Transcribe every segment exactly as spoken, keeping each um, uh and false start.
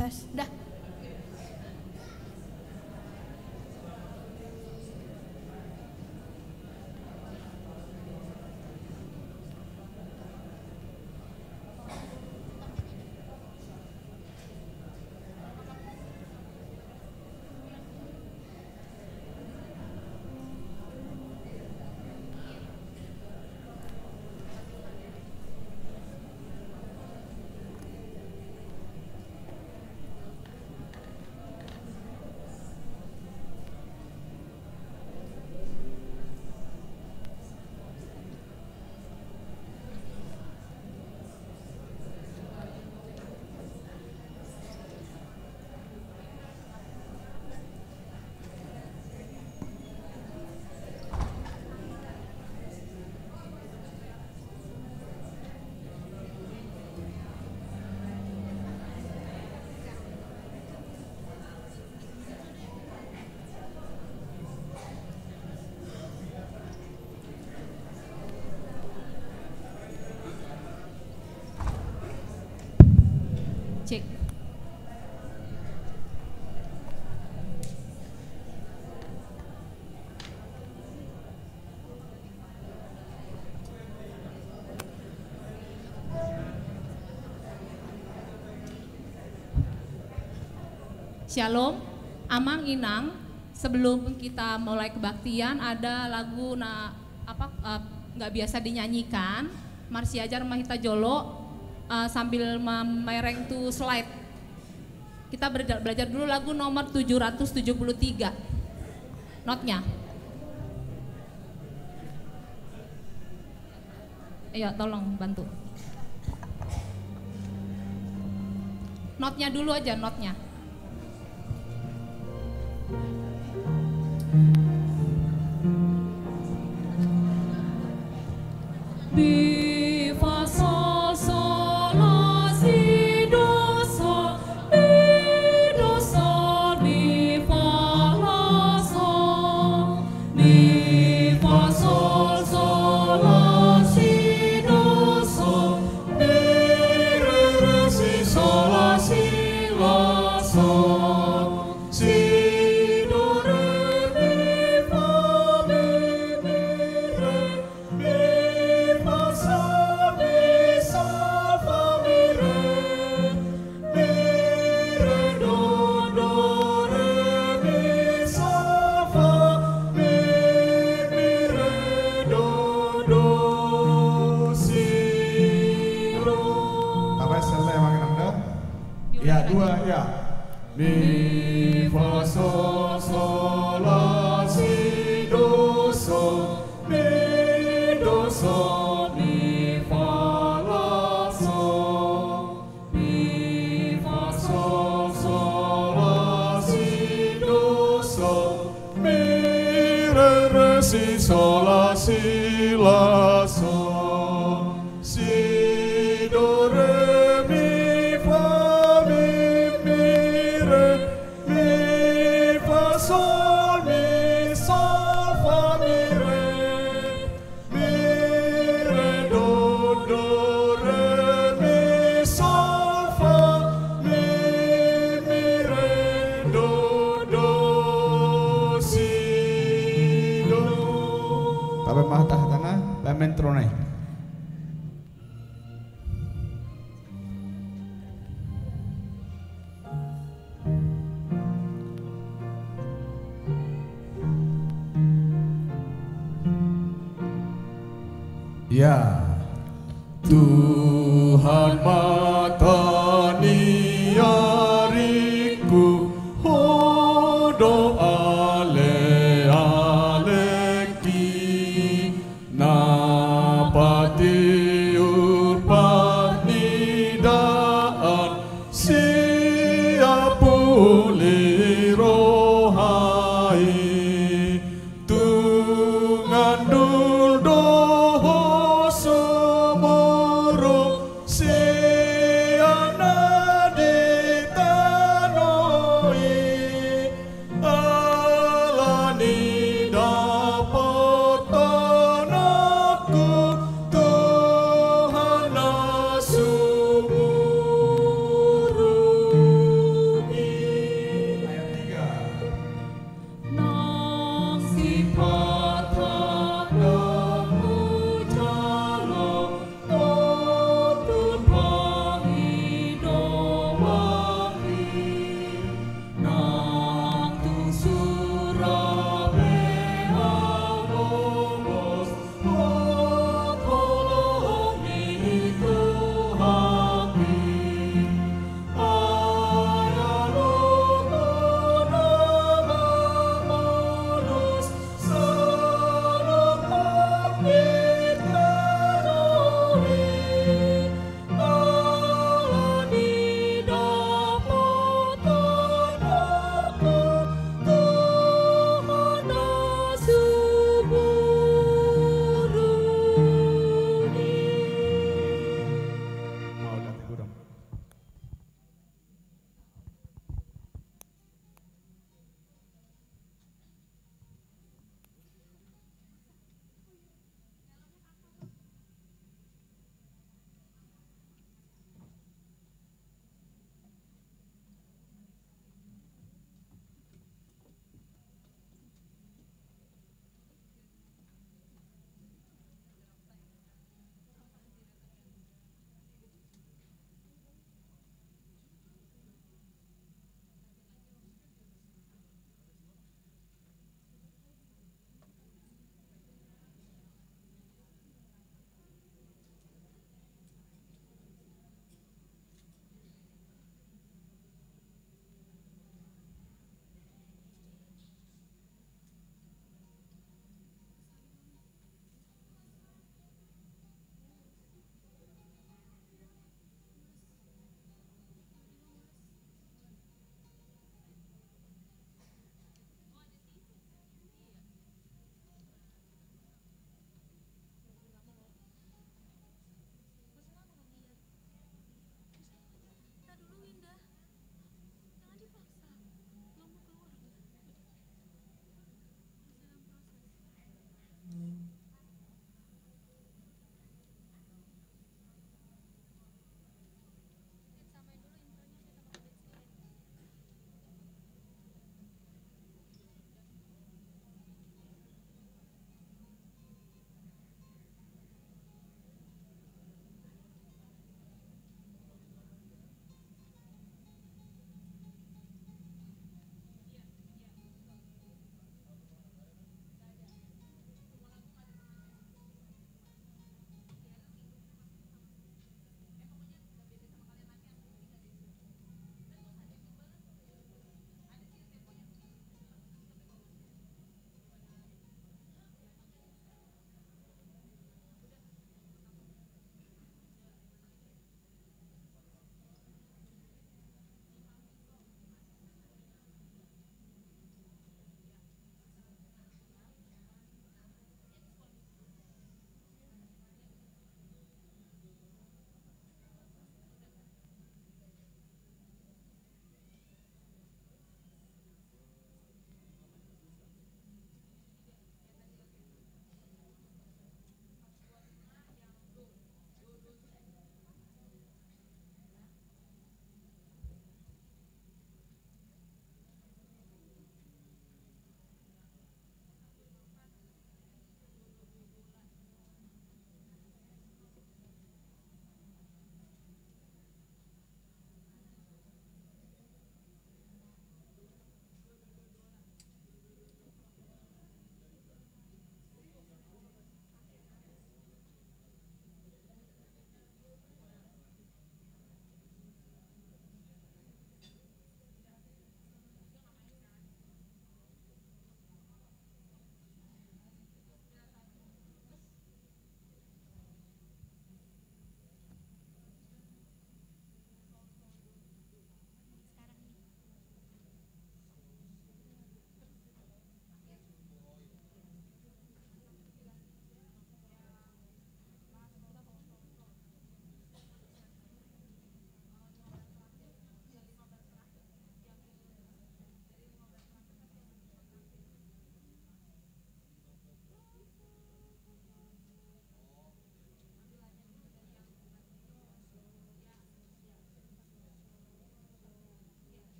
Tes, dah. Cek. Syalom, Amang Inang. Sebelum kita mulai kebaktian, ada lagu na apa, eh, nggak biasa dinyanyikan. Marsiajar ma hita jolo, eh, sambil memereng tu slide. Kita berda-, belajar dulu lagu nomor tujuh ratus tujuh puluh tiga. Notnya. Ayo, tolong bantu. Notnya dulu aja, notnya. Mi, fa, sol, sol, la, si, do, sol, mi, do, sol, mi, fa, la, sol. Mi, fa, sol, sol, la, si, do, sol, mi, re, re, si, sol, la, si, la, sol, si, do, re, mi, fa, mi, mi, re, mi, fa, sol, mi, sol, fa, mi, re. Mi, re, do, do, re, mi, sol, fa, mi, mi, re, do, do, si, do. Apa, selesai makin anda? Ya, dua, ya. Mi, fa, sol, sol, la, si, do, sol, mi, do, sol, mi, fa, la, sol. Mi, fa, sol, sol, la, si, do, sol, mi, re, re, si, sol, la, si, la, sol, si, do, re, mi, fa, mi, mi, re, mi, fa, sol, mi, sol, fa, mi, re. Mi, re, do, do, re, mi, sol, fa, mi, mi, re, do, do, si, do. Tabaen ma hata-hatana, baen ma introna i. Ya. Tuhan ma taniaringku, Ho do ale-alengki. Na patiur parnidaan siap uli roha i, tung andul do ho sumurung si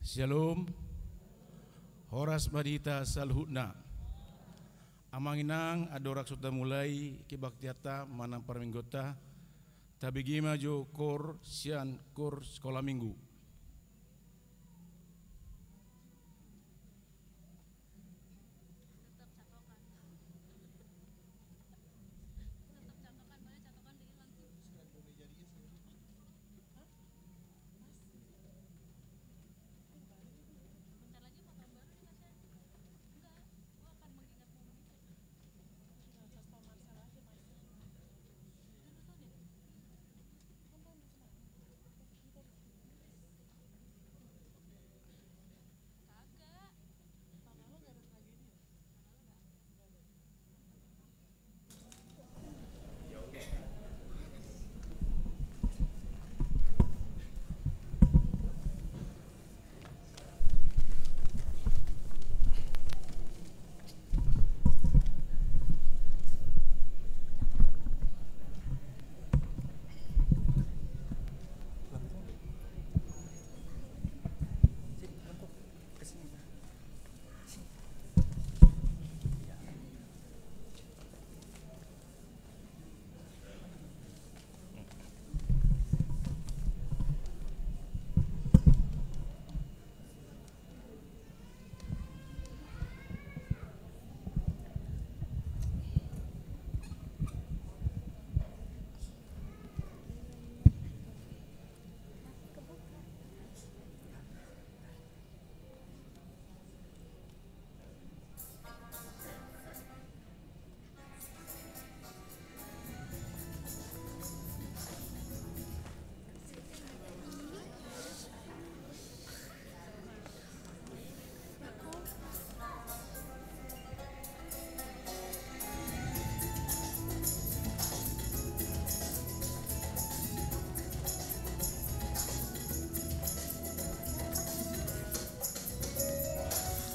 Syalom. Horas ma di hita saluhutna. Amang inang, andorang so tamulai kebaktianta manang parmingguonta, tabege ma jo koor sian koor sikola minggu.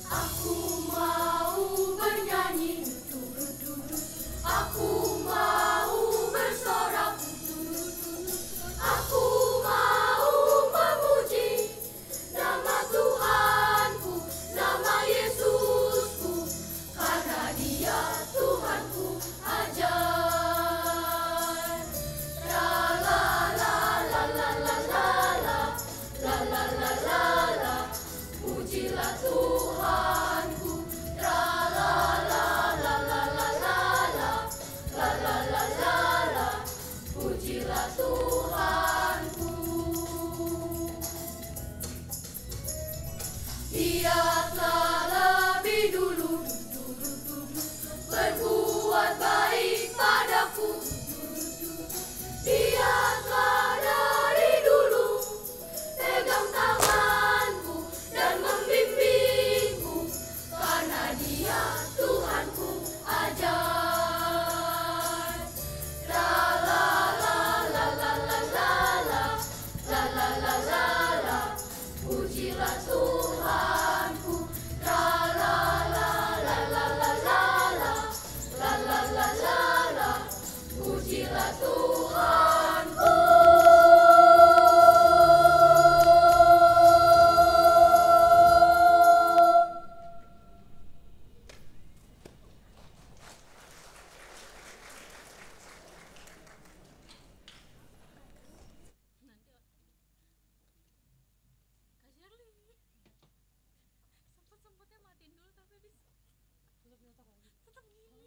Aku mau bernyanyi, aku mau bersorak, aku mau memuji nama Tuhanku, nama Yesusku, karena Dia Tuhanku ajaib. Tra la la la la la la, la la la la la, pujilah Tuhanku. Tra la la la la la la, la la la la la, pujilah Tuhanku. Dia telah lebih dulu berbuat baik padaku. Dia telah dari dulu pegang tanganku dan membimbingku, karena Dia Tuhanku ajaib. Tra la la la la la la, la la la la la, pujilah Tuhanku. Tra la la la la la la, la la la la la, pujilah Tuhanku. Kak Shirley. Sempet-sempetnya matiin dulu, tapi habis tetep gini.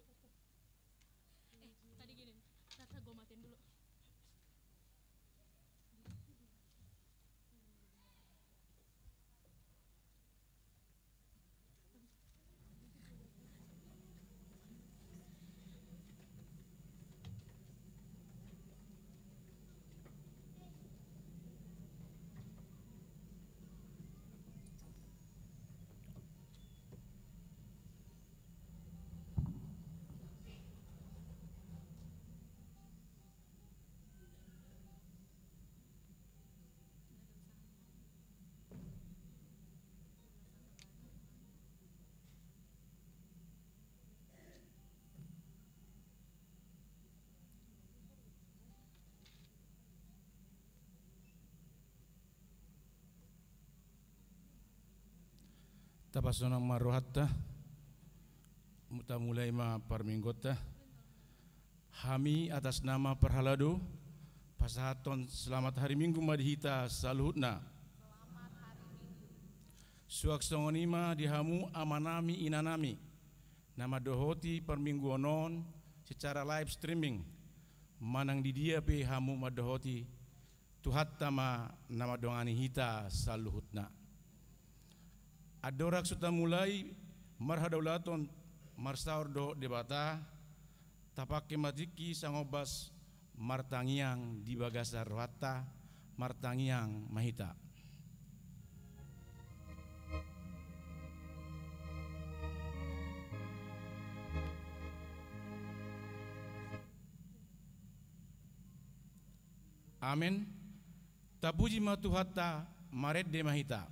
Eh, tadi gini, Tata, gua matiin dulu. Tapasonang ma rohanta. Mu-, tamulai ma parmingguonta. Hami atas nama parhalado pasahathon selamat hari Minggu ma di hita saluhutna. Suang songon i ma di hamu amanami inanami na mandohoti parmingguon on secara live streaming, manang di dia pe hamu mandohoti, Tuhanta ma na mandongani hita saluhutna. Andorang so tamulai marhadaulaton marsaor dohot Debata, tapangke ma tingki sangombas martangiang di bagasan rohanta, martangiang ma hita. Amen. Tapuji ma Tuhanta, marende ma hita.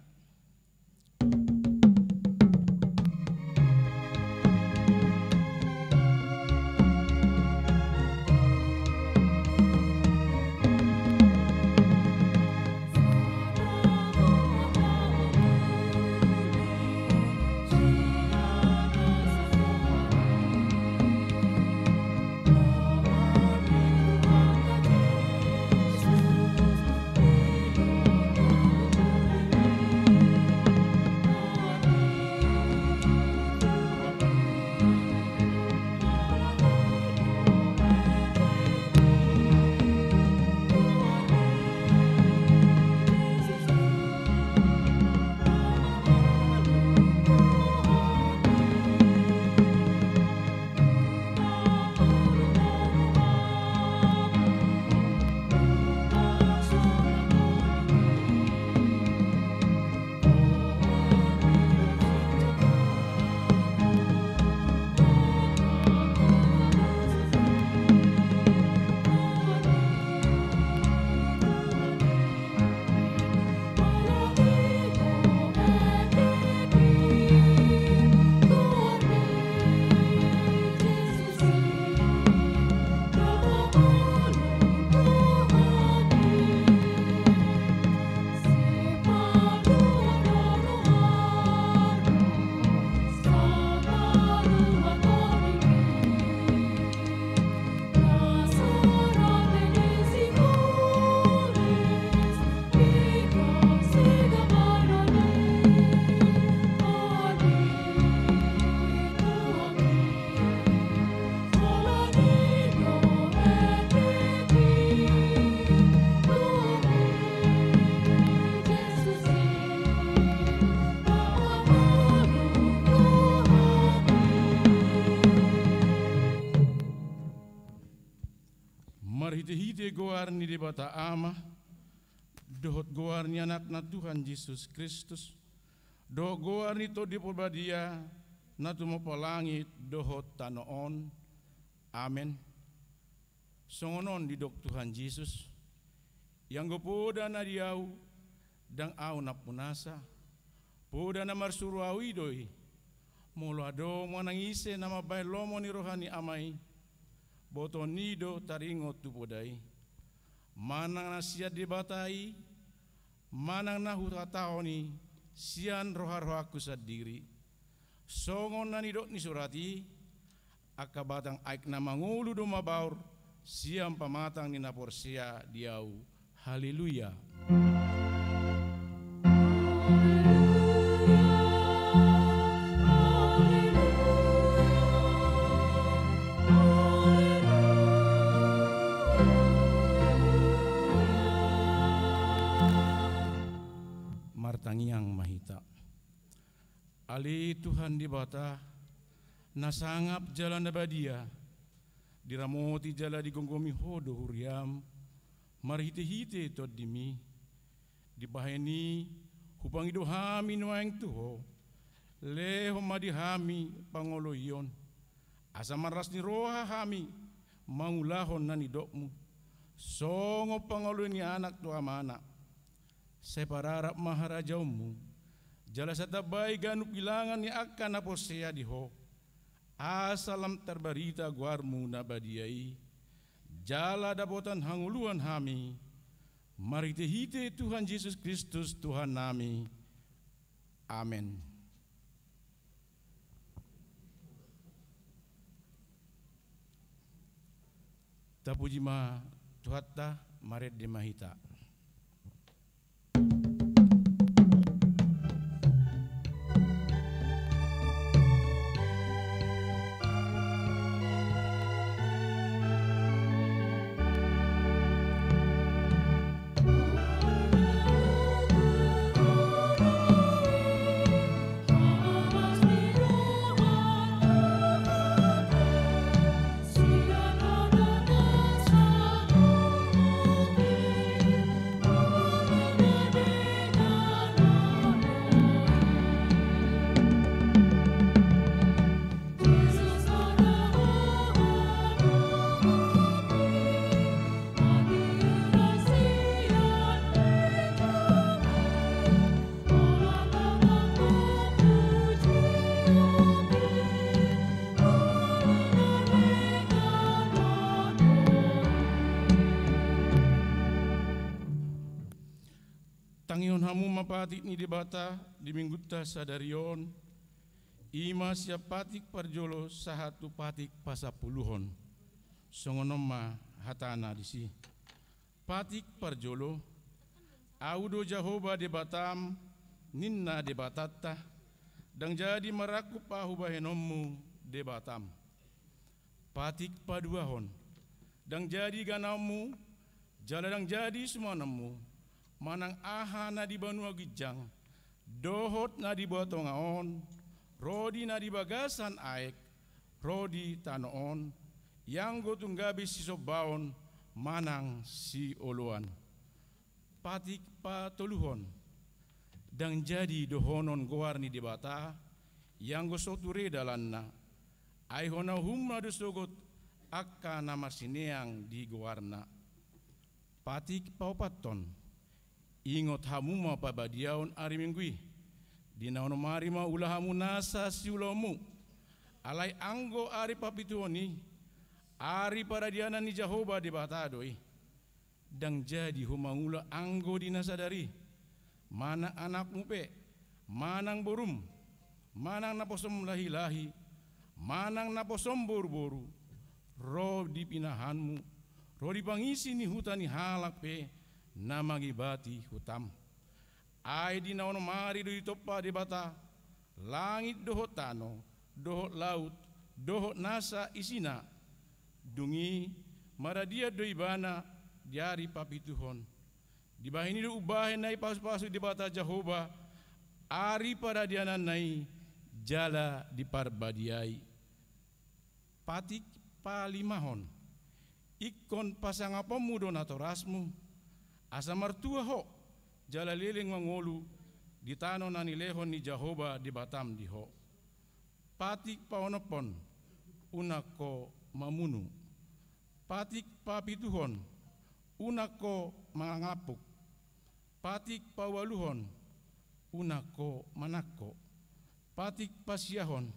Marhitehite goar ni Debata Ama, dohot goar ni Anakna Tuhan Jesus Kristus, dohot goar ni Tondi Porbadia, na tumompa langit dohot tano on. Amen. Songon on didok Tuhan Jesus: Ianggo poda na di Ahu, ndang Ahu nampunasa, poda na marsuru Ahu i do i. Molo adong manang ise na mambahen lomo ni roha ni Ama i, botoon i do taringot tu poda i. Manang na sian Debata i, manang na huhatahon i sian roharohangku sandiri. Songon na nidok ni surat i: Angka batang aek na mangolu do mabaor sian pamatang ni na porsea di Ahu. Haleluya. Martangiang ma hita. Ale Tuhan Debata, na sangap jala na badia, diramoti jala digomgomi Ho do huriaM marhitehite Tondim i. Dibahen i hupangido hami nuaeng tu Ho, lehon ma di hami pangoloion, asa marlas ni roha hami mangulahon na nidokMu, songon pangoloi ni anak tu amana. Sai pararap ma harajaonMu, jala sai tambai ganup bilangan ni angka na porsea di Ho, asa lam tarbarita goarMu na badia i, jala dapotan hangoluan hami, marhitehite Tuhan Jesus Kristus Tuhannami. Amen. Tapuji ma Tuhanta, marende ma hita. Tangihon hamu ma patik ni Debata di Minggunta sadari on, i ma sian patik parjolo sahat tu patik pasampuluhon. Songon on ma hatana disi. Patik parjolo. Ahu do Jahowa Debatam, ninna Debatanta, ndang jadi marangkup ahu bahenonmu, Debatam. Patik paduahon. Ndang jadi ganaonmu, jala ndang jadi sumanonmu, manang aha na di banua ginjang, dohot na di banua tonga on, ro di na di bagasan aek, ro di tano on, ianggo tung gabe sisombaon manang sioloan. Patik patoluhon. Ndang jadi dohonon goar ni Debata, ianggo so ture dalanna, ai hona uhumna do sogot angka na marsineang di goarna. Patik paopathon. Ingot hamu ma parbadiaon ari Minggu i. Di na onom ari ma ula hamu nasa siulaonmu. Alai anggo ari papituhon i, ari paradianan ni Jahowa Debata do i. Ndang jadi ho mangula anggo di na sadari, manang anakmu pe, manang borum, manang naposom lahilahi, manang naposom boruboru, ro di pinahanmu, ro di pangisi ni huta ni halak pe na mangibati hutam. Ai di na onom ari do ditompa Debata langit dohot tano, dohot laut, dohot nasa isina. Dung i maradian do Ibana di ari papituhon. Dibahen i do umbahen na dipasupasu Debata Jahowa ari paradiananna i jala diparbadiai. Patik palimahon. Ingkon pasangaponmu do natorasmu, asa martua ho, jala leleng mangolu di tano na nilehon ni Jahowa Debatam di ho. Patik paonomhon. Unang ho mamunu. Patik papituhon. Unang ho mangalampuk. Patik paualuhon. Unang ho manangko. Patik pasiahon.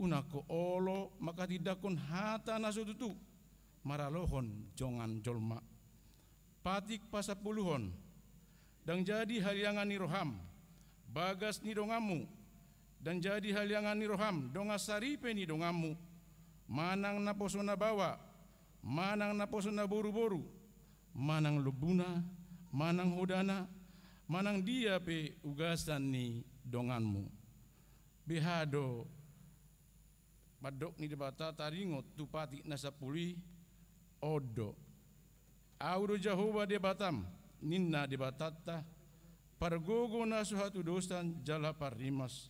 Unang ho olo manghatindanghon hata na so tutu maralohon dongan jolma. Patik pasampuluhon. Ndang jadi haliangan ni roham bagas ni donganmu. Ndang jadi haliangan ni roham dongan saripe ni donganmu, manang naposo na baoa, manang naposo na boruboru, manang lombuna, manang hodana, manang dia pe ugasan ni donganmu. Beha do mandok ni Debata taringot tu patik na sampulu i? On do. Ahu do Jahowa Debatam, ninna Debatanta, pargogo na so hatudosan jala parrimas.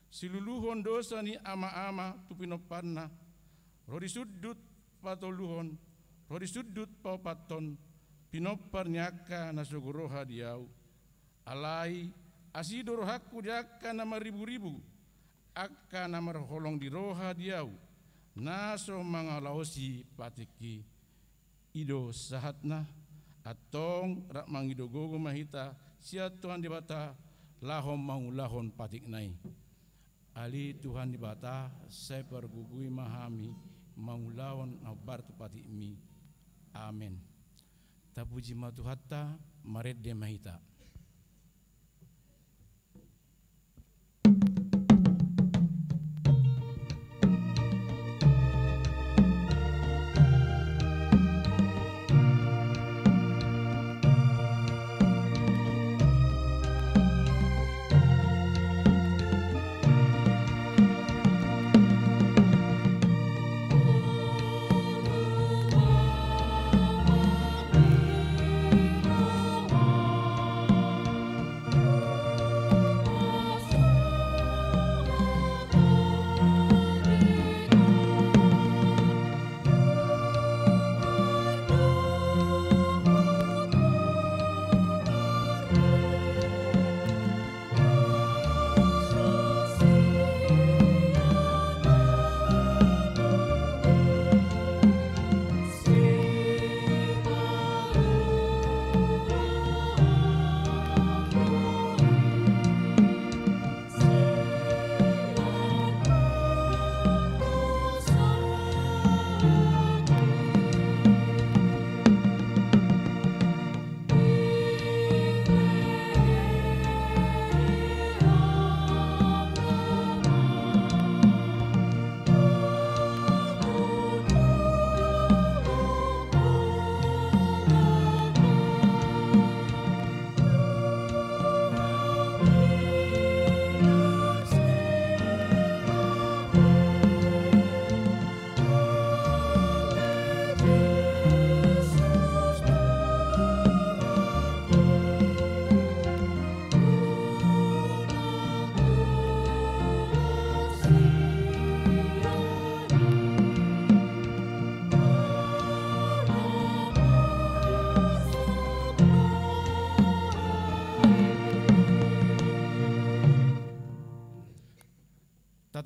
Siluluhon dosa ni amaama tu pinomparna, ro di sundut patoluhon, ro di sundut paopathon, pinompar ni angka na sogo roha di ahu. Alai asi do rohangku di angka na marriburibu, angka na marholong di roha di ahu, na so mangalaosi patik i. I do sahatna. Antong rap mangido gogo ma hita sian Tuhan Debata laho mangulahon patikna i. Ale Tuhan Debata, sai pargogoi ma hami mangulahon na hombar tu patikmi. Amen. Tapuji ma Tuhanta, marende ma hita.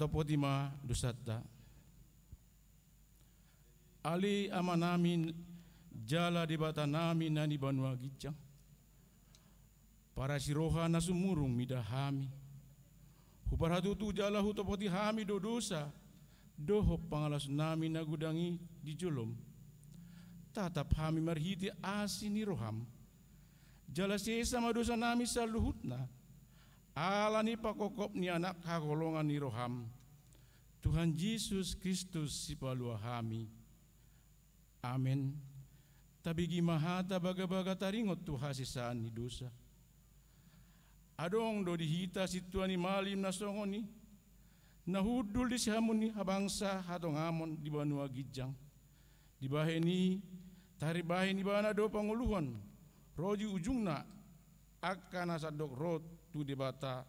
Topoti ma dosanta. Ale Amanami jala Debatanami na di banua ginjang, parasi roha na sumurung mida hami. Huparhatutu jala hutopoti hami do dosa dohot pangalasonami na godang i di jolom. Tatap hami marhite asi ni roham, jala sesa ma dosanami saluhutna, ala ni pangkophop ni Anak haholongan ni roham, Tuhan Jesus Kristus, Sipalua hami. Amen. Tabege ma hata bagabaga taringot tu hasesaan ni dosa. Adong do di hita sintua ni malim na songon i, na hundul di sihamun ni habangsa hatongamon di banua ginjang. Dibahen i, tarbahen ibana do pangoluhon ro di ujungna, angka na sandok ro tu Debata,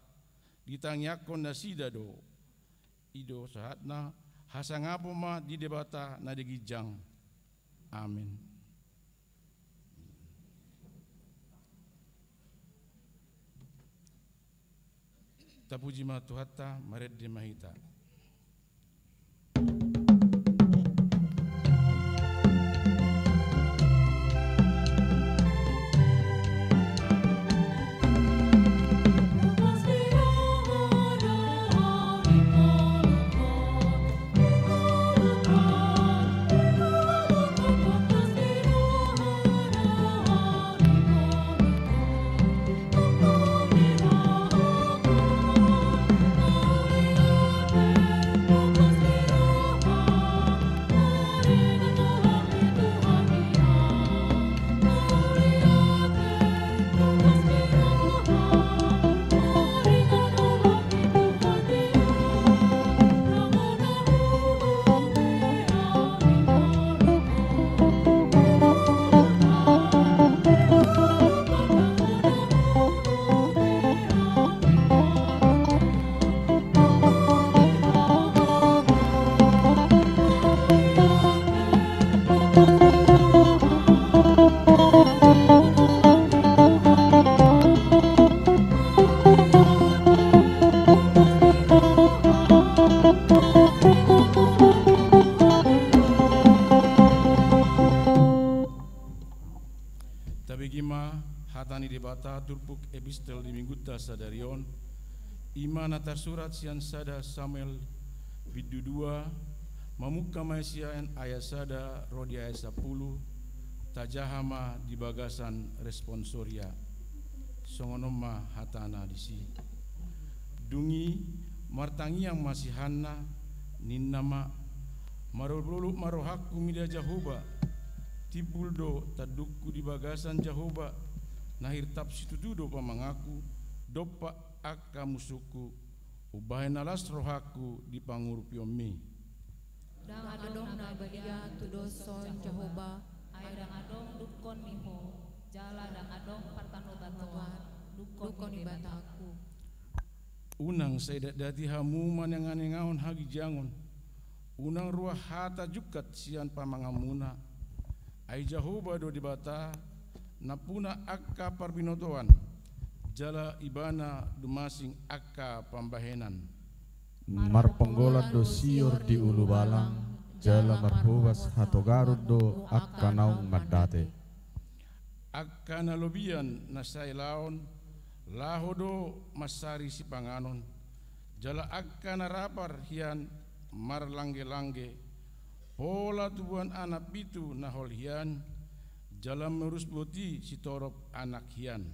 ditangiangkon nasida do. I do sahatna, hasangapon ma di Debata na di ginjang. Amen. Tapuji ma Tuhanta, marende ma hita. Tabege ma hata ni Debata turpuk epistel di minggunta sadari on, i ma na tarsurat sian sada Samuel bindu dua, mamungka ma sian ayat sada ro di ayat sampulu, tajaha ma di bagasan responsoria. Songon on ma hatana disi. Dung i martangiang ma si Hanna, ninna ma, marolopolop ma rohangku mida Jahowa, timbul do tandungku di bagasan Jahowa, na hirtap situtu do pamanganku, dompak angka musungku, umbahen na las rohangku di pangurupionmi. Ndang adong na badia tu dos ni Jahowa, ai ndang adong dungkon ni Ho, jala ndang adong partanobatoan dungkon ni Debatangku. Unang sai datdati hamu mananganangahon hagijangon, unang ruar hata jungkat sian pamanganmuna. Ai Jahowa do Debata, nampuna angka parbinotoan, jala Ibana dumasing angka pambahenan. Marponggolan do sior di ulubalang, jala marhobas hatogaron do angka naung mandate. Angka na lobian na sai laon, laho do mansari sipanganon, jala angka na rapar hian marlanggelangge, pola tubuan anak pitu na hol hian, jala marus boti sitorop anak hian.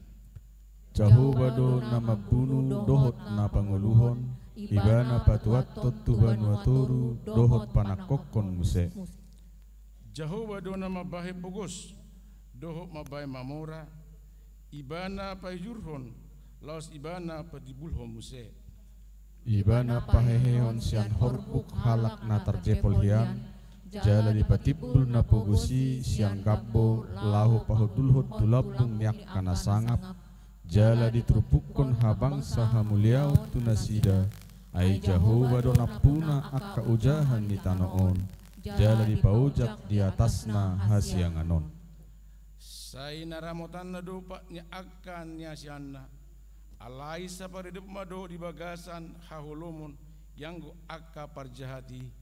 Jahowa do na mambunu dohot na pangoluhon, Ibana patuathon tu banua toru dohot panangkokhon muse. Jahowa do na mambahen pogos dohot mambahen mamora, Ibana paijurhon, laos Ibana patimbulhon muse. Ibana pahehehon sian horbuk halak na tarjepol hian, jala dipatimbul na pogos i sian gambo laho pahundulhon tu lambung ni angka na sangap, jala diturpukhon habangsa hamuliaon tu nasida, ai Jahowa do nampuna angka ojahan ni tano on, jala dipaojak di atasna hasiangan on. Sai na ramotanna do pat ni angka ni hasianna, alai saparidop ma do di bagasan haholomon ianggo angka parjahat i,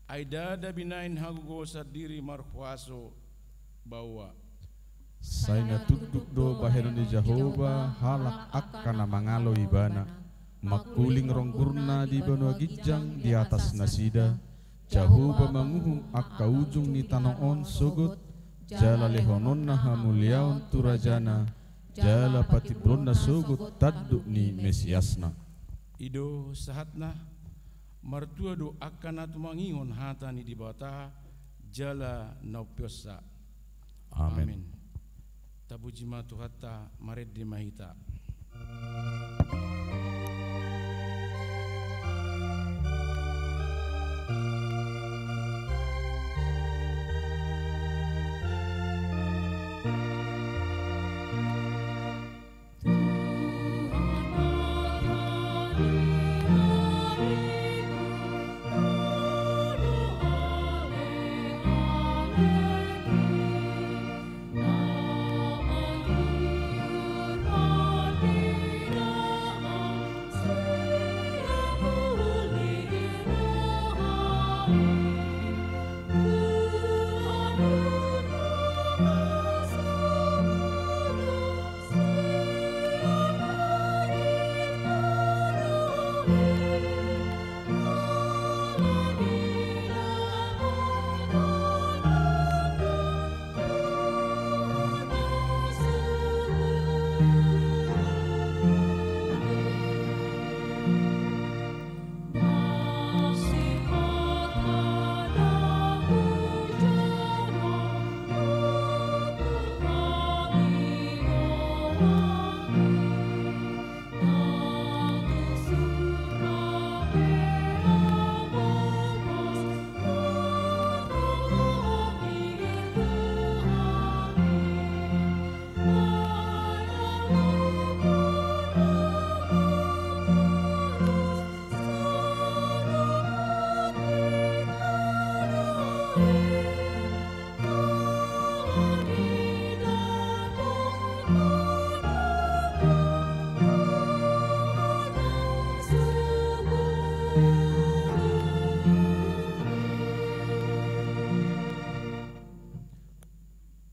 ai ndada binahen hagogoon sandiri marhuaso baoa. Sai na tunduk do bahenon ni Jahowa halak angka na mangalo Ibana, mangkuling ronggurna di banua ginjang di atas nasida. Jahowa manguhum angka ujung ni tano on sogot, jala lehononna hamuliaon tu rajana, jala patimbulonna sogot tanduk ni Mesiasna. I do sahatna. Martua do angka na tumangihon hata ni Debata jala na umpionsa. Amen. Amen. Tapuji ma Tuhanta, marende ma hita.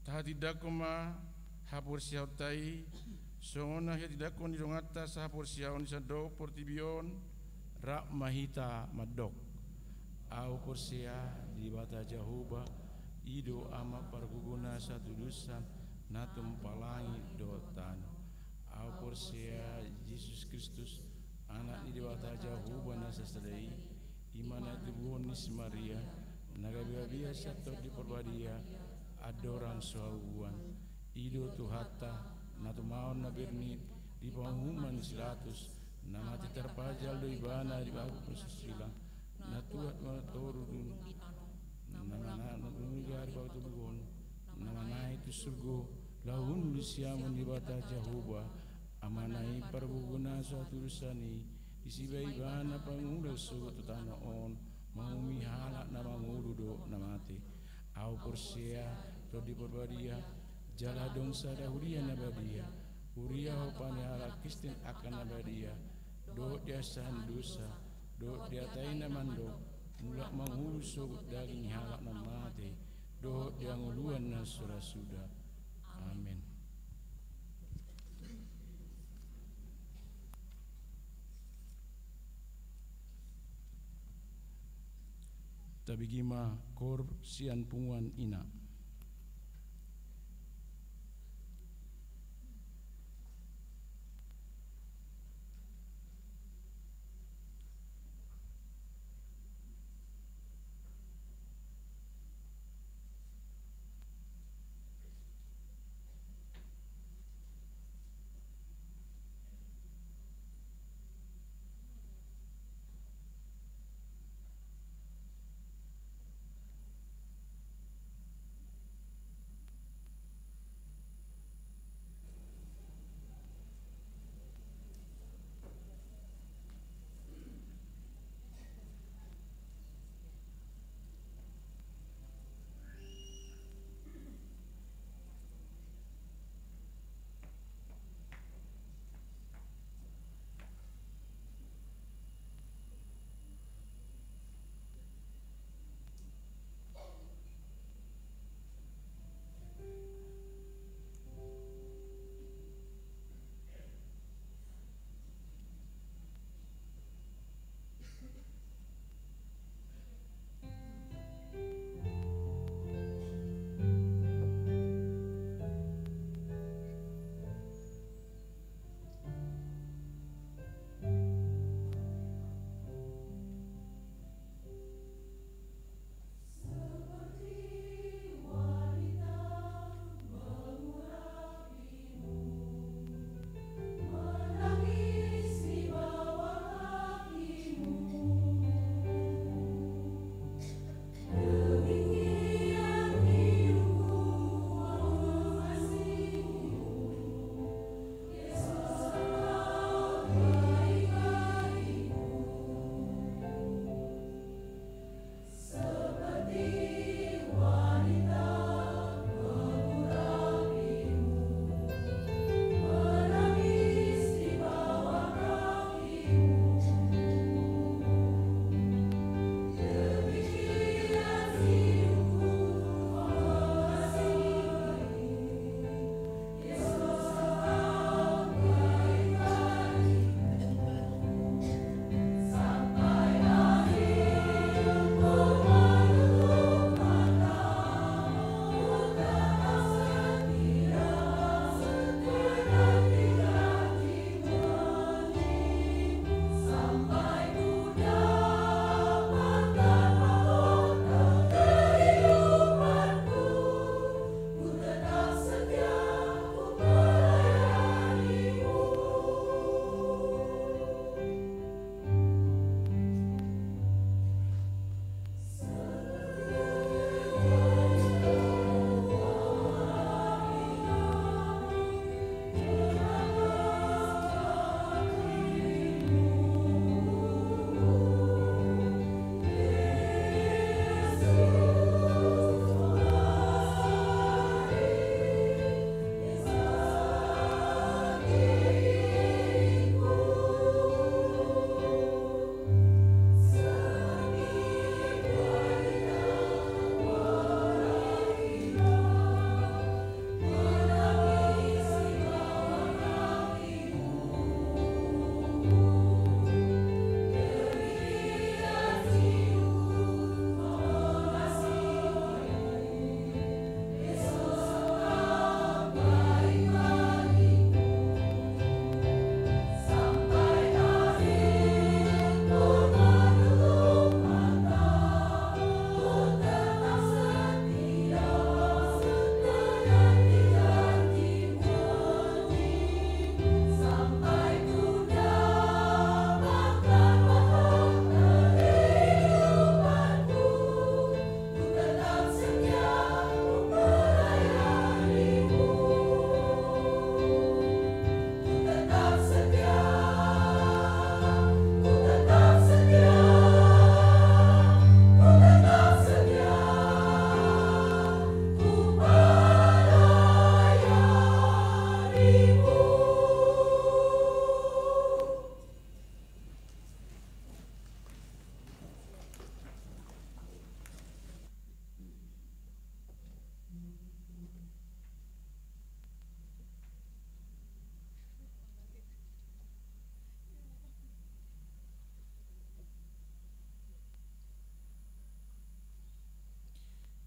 Tahatindangkon ma haporseaonta i, songon na hinatindangkon ni donganta sahaporseaon di sandok portibi on. Rap ma hita mandok. Ahu porsea di Debata Jahowa, i do Ama pargogona sahatudosan, na tumpa langit dohot tano. Ahu porsea Jesus Kristus, Anak ni Debata Jahowa na sasada i, i ma na tubuhon ni si Maria, na gabe habea sian Tondi Parbadia, andorang so haubuan. I do Tuhanta, na tumaon na bernit di panguhuman ni si Pilatus, na mate tarpajal do Ibana di batu portibi, na tuat ma toru dung, na manang dung gari patubuhon, na manaek tu surgo, laho hundul siamun ni Debata Jahowa, Amana i pargogona sahatudosan i, disi ma Ibana pangula sogot tu tano on, manguhumi halak na mangolu dohot na mate. Ahu porsea Tondi Parbadia, jala adong sada huria na badia, huria hompa ni halak Kristen angka na badia, dohot di hasahan dosa, dohot di hata i na mandok, mulak mangolu sogot daging ni halak na mate, dohot di hangoluan na so ra suda. Amen. Tabege ma koor sian punguan ina.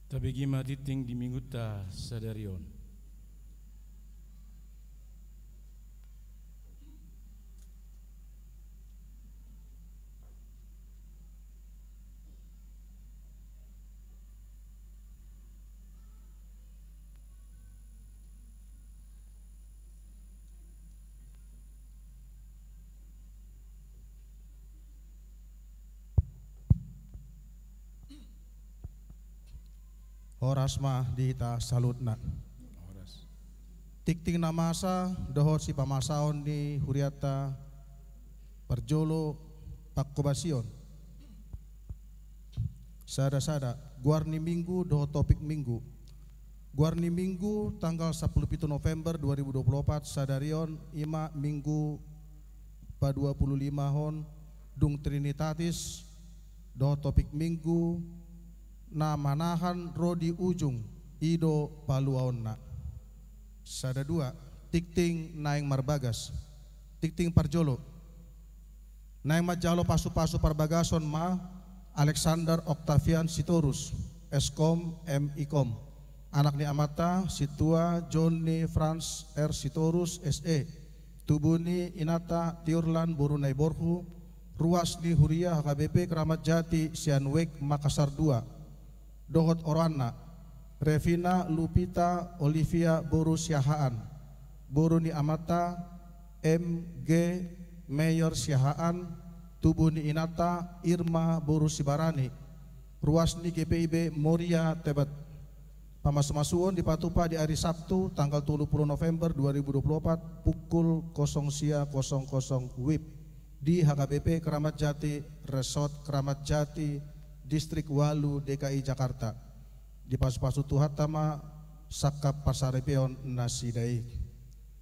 Tabege ma tingting di minggunta sadari on. Horas ma di hita saluhutna. Horas. Tingting na masa dohot sipamasaon ni hurianta parjolo, panghobasion. Sada-sada, goar ni minggu dohot topik minggu. Goar ni minggu tanggal sampulu pitu November dua ribu dua puluh opat, sadari on, i ma minggu paduapululimahon dung Trinitatis, dohot topik minggu na manahan ro di ujung, i do paluaonna. Sada dua, tingting naeng marbagas. Tingting parjolo. Naeng manjalo pasu-pasu parbagason ma Alexander Octavian Sitorus, S Kom, M I Kom. Anak ni amanta, Sintua John ni Franz R Sitorus, S E. Tubu ni inanta, Tiurlan boru Naiborhu, ruas ni huria H K B P Kramat Jati sian Wijk Makassar dua. Dohot oroanna, Revina Lupita Olivia boru Siahaan. Boru ni amanta, M G Mayor Siahaan, tubu ni inanta, Irma boru Sibarani. Ruas ni G P I B Moria Tebet. Pamasu-masuon dipatupa di ari Sabtu, tanggal tolu puluh November dua ribu dua puluh opat, pukul kosong sia kosong kosong W I B, di H K B P Kramat Jati, Resort Kramat Jati, Distrik ualu, D K I Jakarta. Dipasu-pasu Tuhanta ma sangkap parsaripeon nasida i.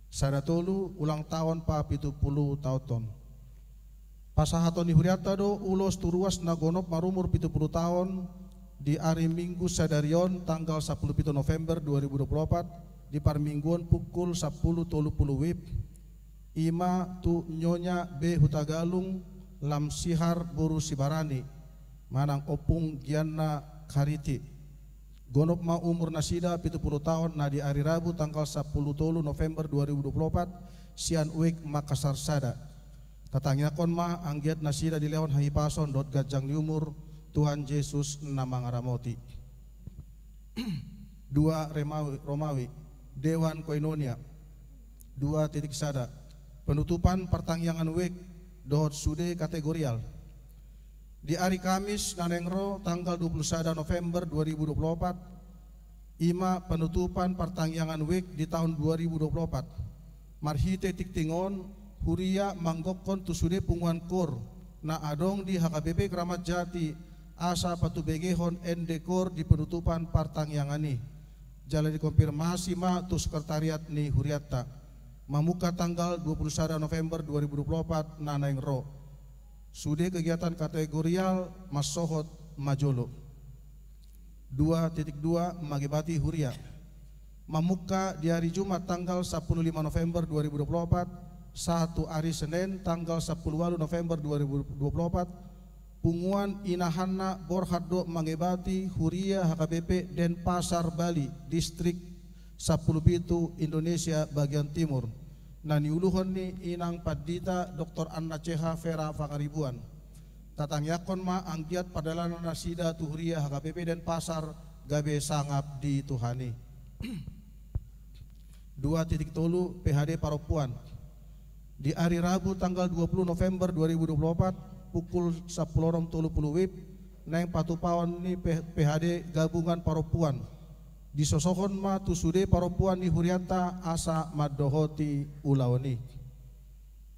Sada tolu, ulang taon papitu puluh taonhon. Pasahaton ni hurianta do ulos tu ruas na gonop marumur pitu puluh taon di ari Minggu sadari on, tanggal sampulu pitu November dua ribu dua puluh opat, di parmingguon pukul sampulu tolu puluh W I B, i ma tu Nyonya B Hutagalung Lamsihar boru Sibarani, manang Ompung Gianna Kariti. Gonop ma umur nasida pitu puluh taon na di ari Rabu tanggal sampulu tolu November dua ribu dua puluh opat, sian Wijk Makassar sada. Tatangiangkon ma anggiat nasida dilehon hahipason dohot ganjang ni umur, Tuhan Jesus na mangaramoti. Dua Remawi-, Romawi, Dewan Koinonia. Dua titik sada. Penutupan partangiangan Wijk dohot sude kategorial. Di ari Kamis na naeng ro, tanggal dua puluh sada November dua ribu dua puluh opat, i ma penutupan partangiangan Wijk di taon dua ribu dua puluh opat. Marhite tingting on, huria manggokhon tu sude punguan koor na adong di H K B P Kramat Jati, asa patubegehon ende koor di penutupan partangiangan i. Jala dikonfirmasi ma tu sekretariat ni hurianta. Mamungka tanggal dua puluh sada November dua ribu dua puluh opat na naeng ro. Sude kegiatan kategorial mansohot ma jolo. Dua titik dua, mangebati huria. Mamungka di ari Jumat tanggal sampulu lima November dua ribu dua puluh opat, sahat tu ari Senen tanggal sampulu ualu November dua ribu dua puluh opat, punguan Inahanna Borhat do mangebati huria H K B P Denpasar, Bali, Distrik sampulu pitu, Indonesia bagian timur, na niuluhon ni Inang Pandita Doktor Anna C H Vera Pangaribuan. Tatangiangkon ma anggiat pardalanan nasida tu huria H K B P Denpasar gabe sangap di Tuhan i. Dua titik tolu, P H D parompuan. Di ari Rabu tanggal dua puluh November dua ribu dua puluh opat, pukul sampulu onom tolu puluh W I B, naeng patupaon ni P-, P H D gabungan parompuan. Disosohon ma tu sude parompuan ni hurianta asa mandohoti ulaon i.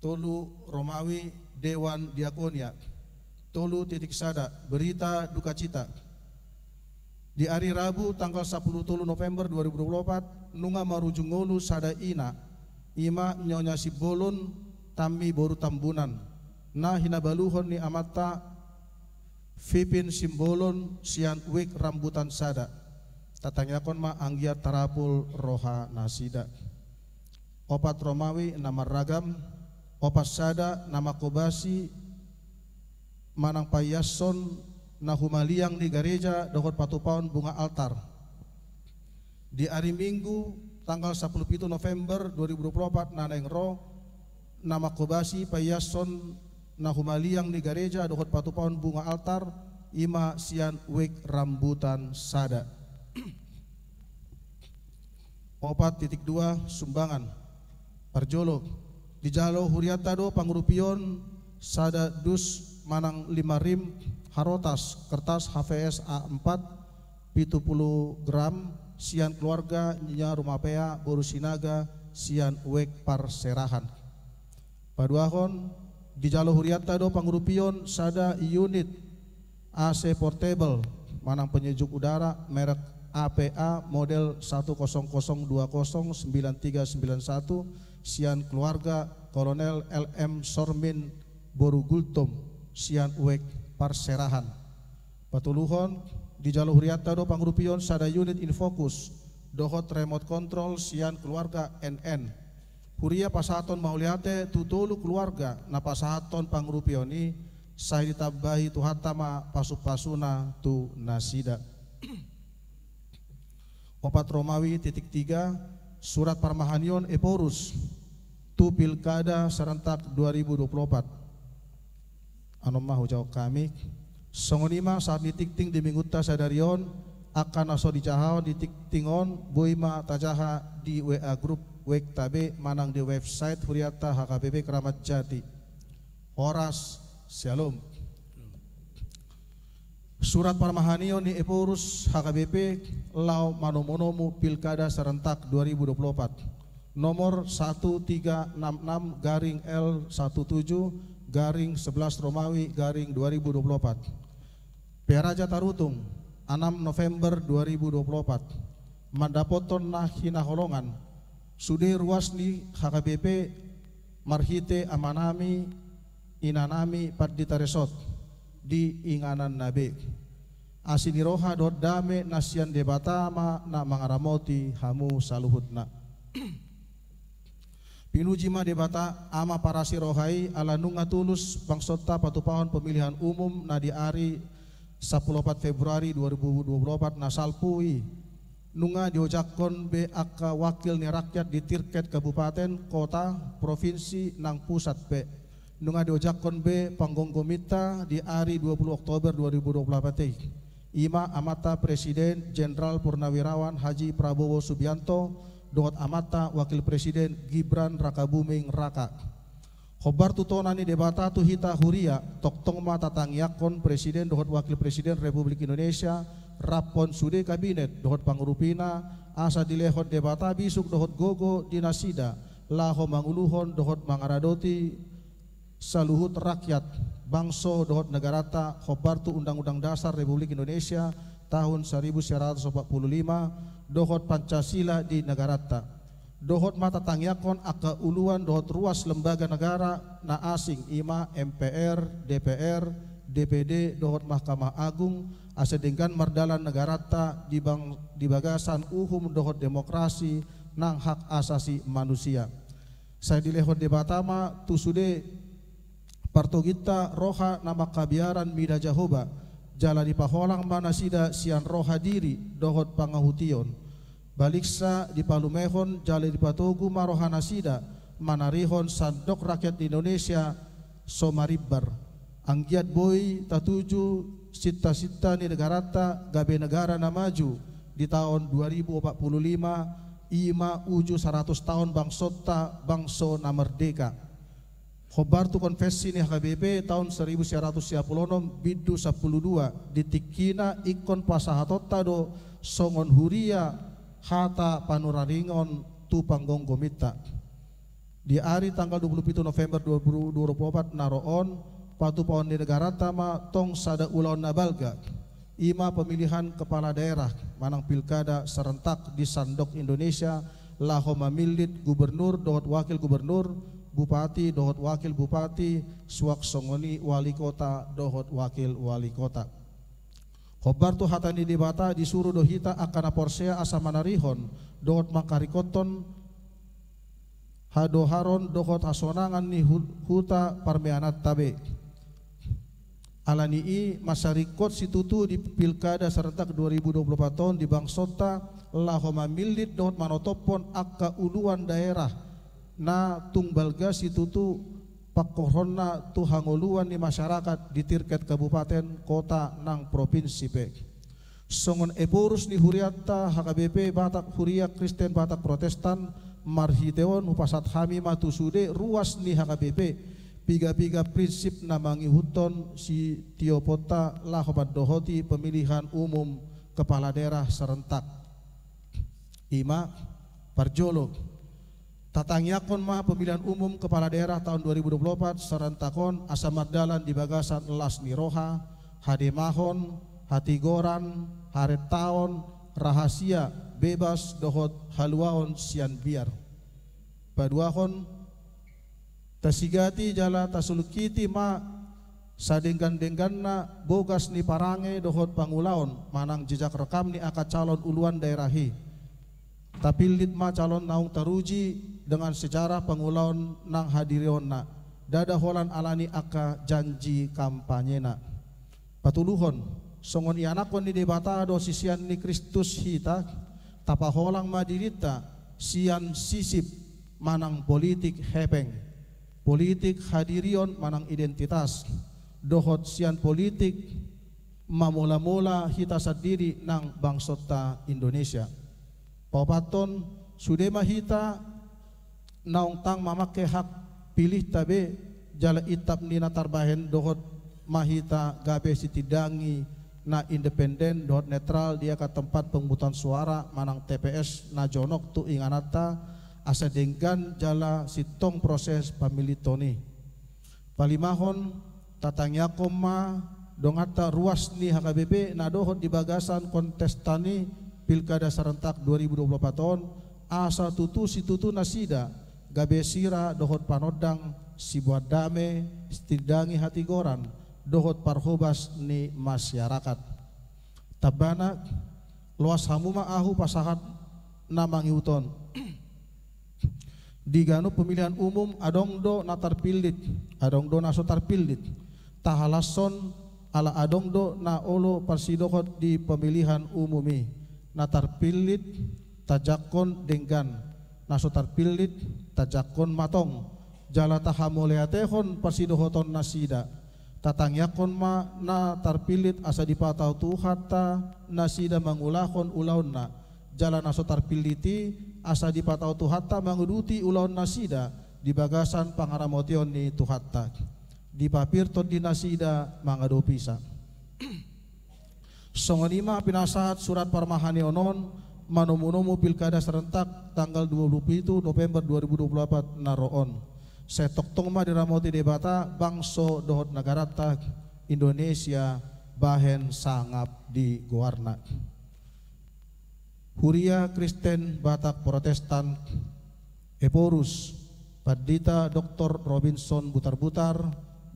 Tolu Romawi, Dewan Diakonia. Tolu titik sada, berita dukacita. Di ari Rabu tanggal sampulu tolu November dua ribu dua puluh opat, nunga marujung ngolu sada ina, i ma Nyonya Simbolon Tammi boru Tambunan, na hinabaluhon ni amanta Pipin Simbolon sian Wijk Rambutan sada. Tatangiangkon ma anggiat tarapul roha nasida. Opat Romawi na marragam, opat sada na manghobasi manang paiashon na humaliang ni gareja dohot patupaon bunga altar. Di ari Minggu tanggal sampulu pitu November dua ribu dua puluh opat na naeng ro, na manghobasi paiashon na humaliang ni gareja dohot patupaon bunga altar, i ma sian wijk Rambutan sada. Opat titik dua, sumbangan. Parjolo, dijalo hurianta do pangurupion sada dus manang lima rim harotas kertas H V S A empat, pitu pulu gram, sian keluarga Nyonya Rumapea boru Sinaga, sian wijk Parserahan. Paduahon, dijalo hurianta do pangurupion sada unit A C portable manang penyejuk udara merek A P A model satu kosong kosong dua kosong sembilan tiga sembilan satu, sian keluarga Kolonel L M Sormin boru Gultom, sian wijk Parserahan. Patoluhon, dijalo hurianta do pangurupion sada unit infocus dohot remote control sian keluarga N N. Huria pasahathon mauliate tu tolu keluarga na pasahathon pangurupion i, sai ditambahi Tuhanta ma pasupasuna tu nasida. Opat Romawi titik tiga, surat parmahanion Ephorus tu pilkada serentak dua ribu dua puluh opat. Anon ma hujawab hami. Songon i ma sahat ni tingting di minggunta sadari on, angka na so dijahahon di tingting on boi ma tajaha di W A grup wijk ta be manang di website hurianta H K B P Kramat Jati. Horas, syalom. Surat parmahanion ni Ephorus H K B P laho manomunomu pilkada serentak dua ribu dua puluh opat, nomor satu tiga enam enam garing L satu tujuh garing sebelas Romawi garing dua ribu dua puluh opat. Pearaja Tarutung, enam November dua ribu dua puluh opat. Mandapothon na hinaholongan, sude ruas ni H K B P marhite amanami, inanami Pandita Resort di ingananna be. Asi ni roha dohot dame na sian Debata ma na mangaramoti hamu saluhutna. Pinuji ma Debata, Ama parasi roha i, ala nunga tulus bangsonta patupahon pemilihan umum na di ari sampulu opat Februari dua ribu dua puluh opat na salpu i. Nunga diojakhon be angka wakil ni rakyat di tirket kabupaten, kota, provinsi nang pusat pe. Nunga diojakhon be panggomgominta di ari dua puluh Oktober dua ribu dua puluh opat i. I ma Amanta Presiden Jenderal Purnawirawan Haji Prabowo Subianto dohot Amanta Wakil Presiden Gibran Rakabuming Raka. Hombar tu tona ni Debata tu hita huria, tongtong ma tatangiangkon Presiden dohot Wakil Presiden Republik Indonesia, raphon sude kabinet dohot pangurupina, asa dilehon Debata bisuk dohot gogo di nasida, laho manguluhon dohot mangaradoti saluhut rakyat, bangso dohot negaranta hombar tu Undang-Undang Dasar Republik Indonesia tahun seribu sembilan ratus empat puluh lima dohot Pancasila di negaranta. Dohot ma tatangiangkon angka uluan dohot ruas lembaga negara na asing, i ma M P R, D P R, D P D dohot Mahkamah Agung, asa denggan mardalan negaranta di bang-, di bagasan uhum dohot demokrasi nang hak asasi manusia. Sai dilehon Debata ma tu sude partoginta roha na mangkabiaran mida Jahowa, jala dipaholang ma nasida sian roha diri dohot pangahution. Baliksa dipalumehon jala dipatogu ma roha nasida manarihon sandok rakyat Indonesia so marimbar. Anggiat boi tatuju sinta-sinta ni negaranta gabe negara na maju di taon dua ribu empat puluh lima, i ma uju saratus taon bangsonta, bangso na merdeka. Hombar tu konvensi ni H K B P taon seribu sembilan ratus sia puluh onom bindu sampulu dua, di tingkina ingkon pasahatonta do songon huria hata panuraringon tu panggomgominta. Di ari tanggal dua puluh pitu November dua ribu dua puluh opat na ro on, patupaon ni negaranta ma tong sada ulaon na balga, i ma pemilihan kepala daerah manang pilkada serentak di sandok Indonesia, laho mamillit gubernur dohot wakil gubernur, bupati dohot wakil bupati, suang songon i wali kota dohot wakil wali kota. Hombar tu hata ni Debata, disuru do hita angka na porsea asa manarihon dohot mangkarikothon hadoharon dohot hasonangan ni hu-, huta parmeananta be. Alani i, mansai ringkot situtu di pilkada serentak dua ribu dua puluh empat on di bangsonta laho mamillit dohot manotophon angka uluan daerah na tung balga situtu pangkorhonna tu hangoluan ni masyarakat di tingkat kabupaten, kota nang propinsi pe. Songon Ephorus ni hurianta H K B P Batak, Huria Kristen Batak Protestan, marhite on hupasahat hami ma tu sude ruas ni H K B P piga-piga prinsip na mangihuthon sitioponta laho mandohoti pemilihan umum kepala daerah serentak. Ima, parjolo, tatangiangkon ma pemilihan umum kepala daerah tahun dua ribu dua puluh empat serentak on asa mardalan di bagasan las ni roha, hademahon, hatigoran, harentaon, rahasia, bebas dohot haluaon sian biar. Paduahon, tasigati jala tasulungkiti ma sadenggan-dengganna bogas ni parange dohot pangulaon manang jejak rekam ni angka calon uluan daerah i. Tapillit ma calon naung taruji dengan sejarah pangulaon nang hadirionna, ndada holan alani angka janji kampanyena. Patoluhon, songon ianakhon ni Debata do sisean ni Kristus hita, tapaholang ma dirinta sian sisip manang politik hepeng, politik hadirion manang identitas, dohot sian politik mamola-mola hita sandiri nang bangsonta Indonesia. Paopathon, sude ma hita naung tang mamangke hak pilihta be, jala intap ni na tarbahen dohot ma hita gabe sitindangi na independen dohot netral di angka tempat pemungutan suara manang T P S na jonok tu ingananta, asa denggan jala sintong proses pamilliton i. Palimahon, tatangiangkon ma donganta ruas ni H K B P na dohot di bagasan kontestan ni pilkada serentak dua ribu dua puluh empat on, asa tutu situtu nasida gabe sira dohot panondang siboan dame, sitindangi hatigoran dohot parhobas ni masyarakat. Tambana, loas hamu ma ahu pasahat na mangihut on. Di ganup pemilihan umum adong do na tarpillit, adong do na so tarpillit. Tahalashon ala adong do na olo parsidohot di pemilihan umum i. Na tarpillit tajangkon denggan, na so tarpillit tajangkon ma tong, jala tahamauliatehon parsidohotonnasida. Tatangiangkon ma na tarpillit asa dipatau Tuhanta nasida mangulahon ulaonna, jala na so tarpillit i asa dipatau Tuhanta manguduti ulaonnasida di bagasan pangaramotion ni Tuhanta. Dipapir tondinasida mangadopisa. Songon i ma pinasahat surat parmahaneon on manomu-nomu pilkada serentak tanggal dua puluh pitu November dua ribu dua puluh empat na ro on. Sai tongtong ma diramoti Debata bangso dohot negaranta Indonesia bahen sangap di goarna. Huria Kristen Batak Protestan, Ephorus, Pandita Doktor Robinson Butarbutar,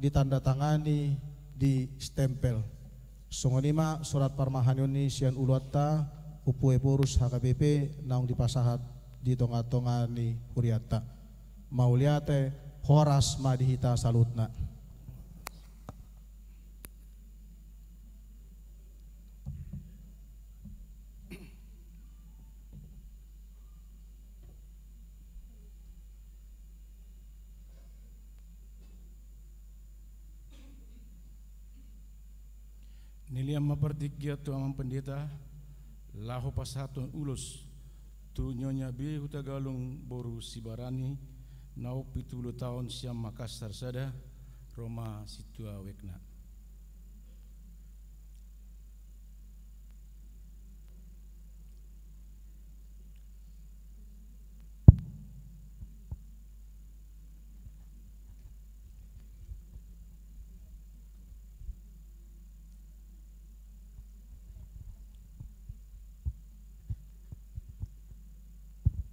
ditandatangani, distempel. Songon i ma surat parmahaneon i sian uluanta, Ompu Ephorus H K B P, naung dipasahat di tonga-tonga ni hurianta. Mauliate, horas ma di hita saluhutna. Nilehon ma partingkian tu Amang Pendeta, laho pasahathon ulos tu Nyonya B. Hutagalung boru Sibarani, naung pitu pulu taon, sian Makassar sada, ro ma sintua wekna.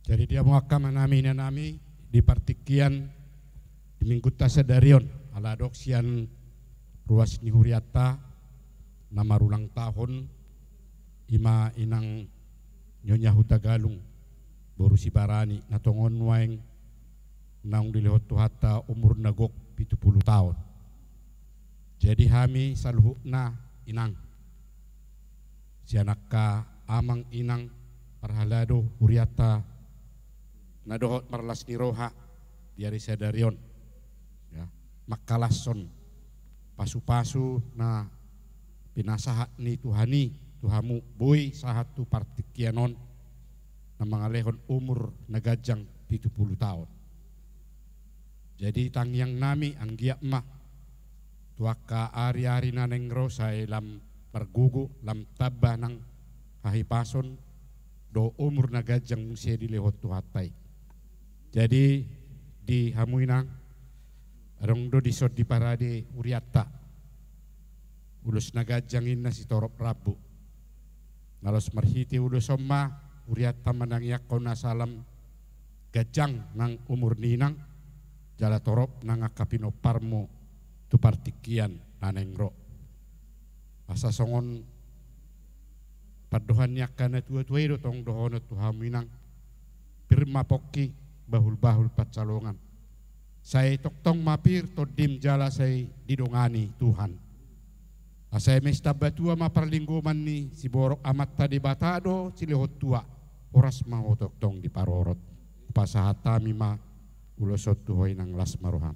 Jadi, di hamu angka amanami, inanami, di partingkian di minggunta sadari on, ala adong sian ruas ni hurianta na marulang tahun, ima inang Nyonya Hutagalung boru Sibarani, na tongon nuaeng naung dilehon Tuhanta umurna gok pitu pulu taon. Jadi hami saluhutna, Inang, sian angka amang inang parhalado hurianta na dohot marlas ni roha di ari sadari on, ya, mangkalashon pasupasu na pinasahat ni Tuhan i tu hamu, boi sahat tu partingkian on, na mangalehon umur na ganjang pitu pulu taon. Jadi tangiangnami anggiat ma tu angka ari-ari na naeng ro sai lam margogo, lam tamba nang hahipason dohot umur na ganjang muse dilehon Tuhanta i. Jadi di hamu, Inang, adong do dison diparade hurianta ulos na ganjang, ninna, sitorop rambu. Na laos marhite ulos on ma hurianta manangiangkon asa lam ganjang nang umur ni Inang, jala torop nang angka pinomparmu tu partingkian na naeng ro. Asa songon pandohan ni angka na tua-tua i do tong dohonon tu hamu, Inang: Pir ma pongki, bahul-bahul pansalongan. Sai tongtong ma pir tondim jala sai didongani Tuhan. Asa eme sitamba tua ma parlinggoman ni siborok Amanta Debata dohot silehon tua, horas ma ho tongtong diparorot. Hupasahat hami ma ulos on tu ho, Inang, las ma roham.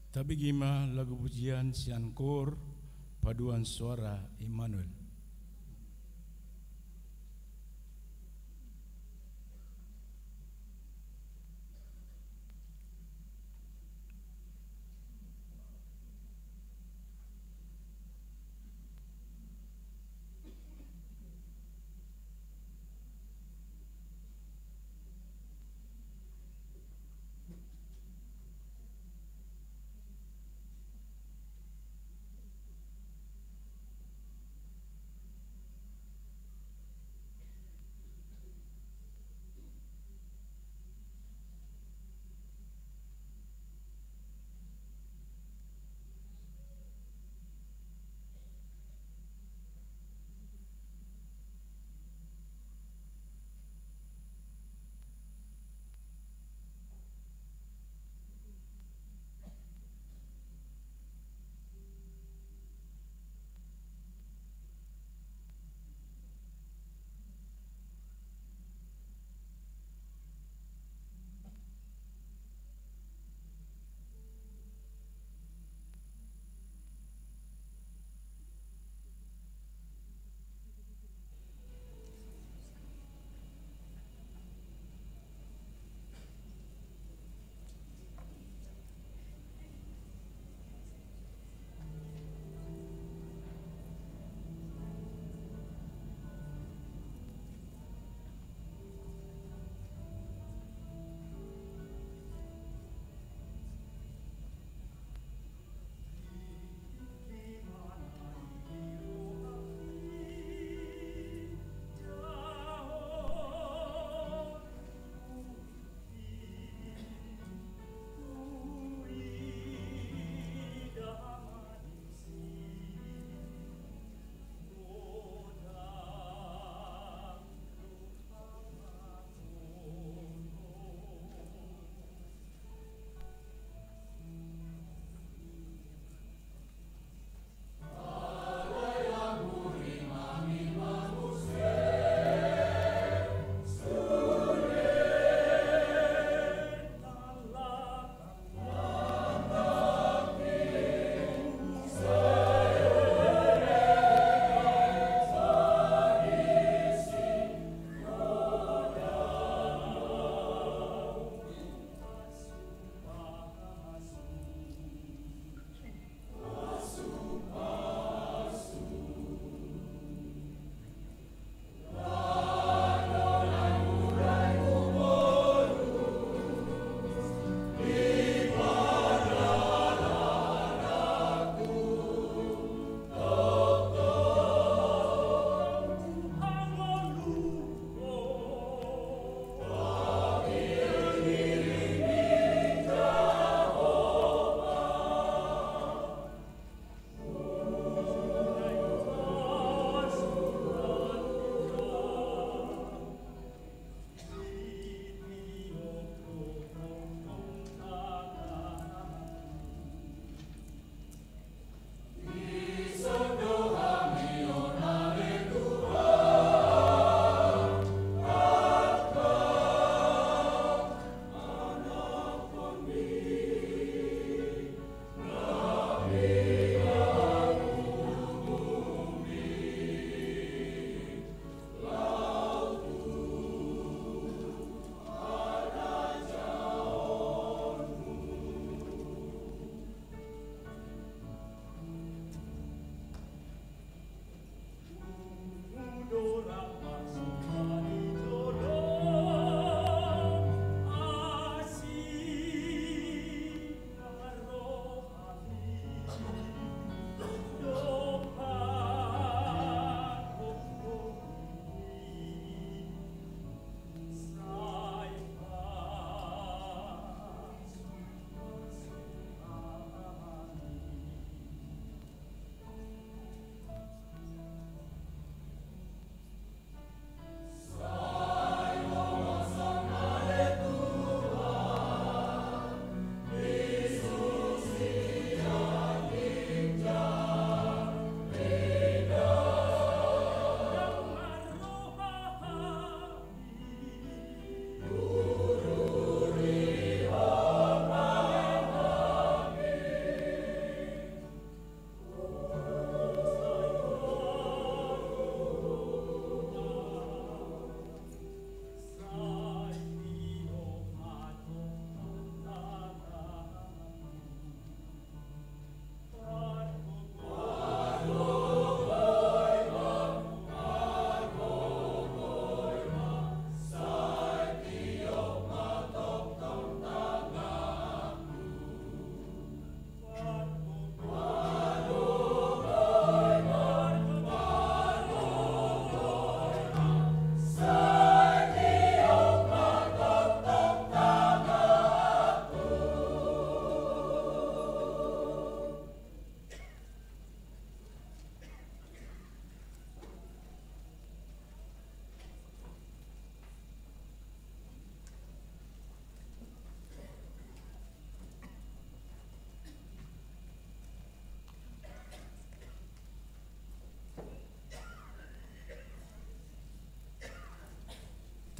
Tabege ma lagu pujian sian Koor Paduan Suara Immanuel.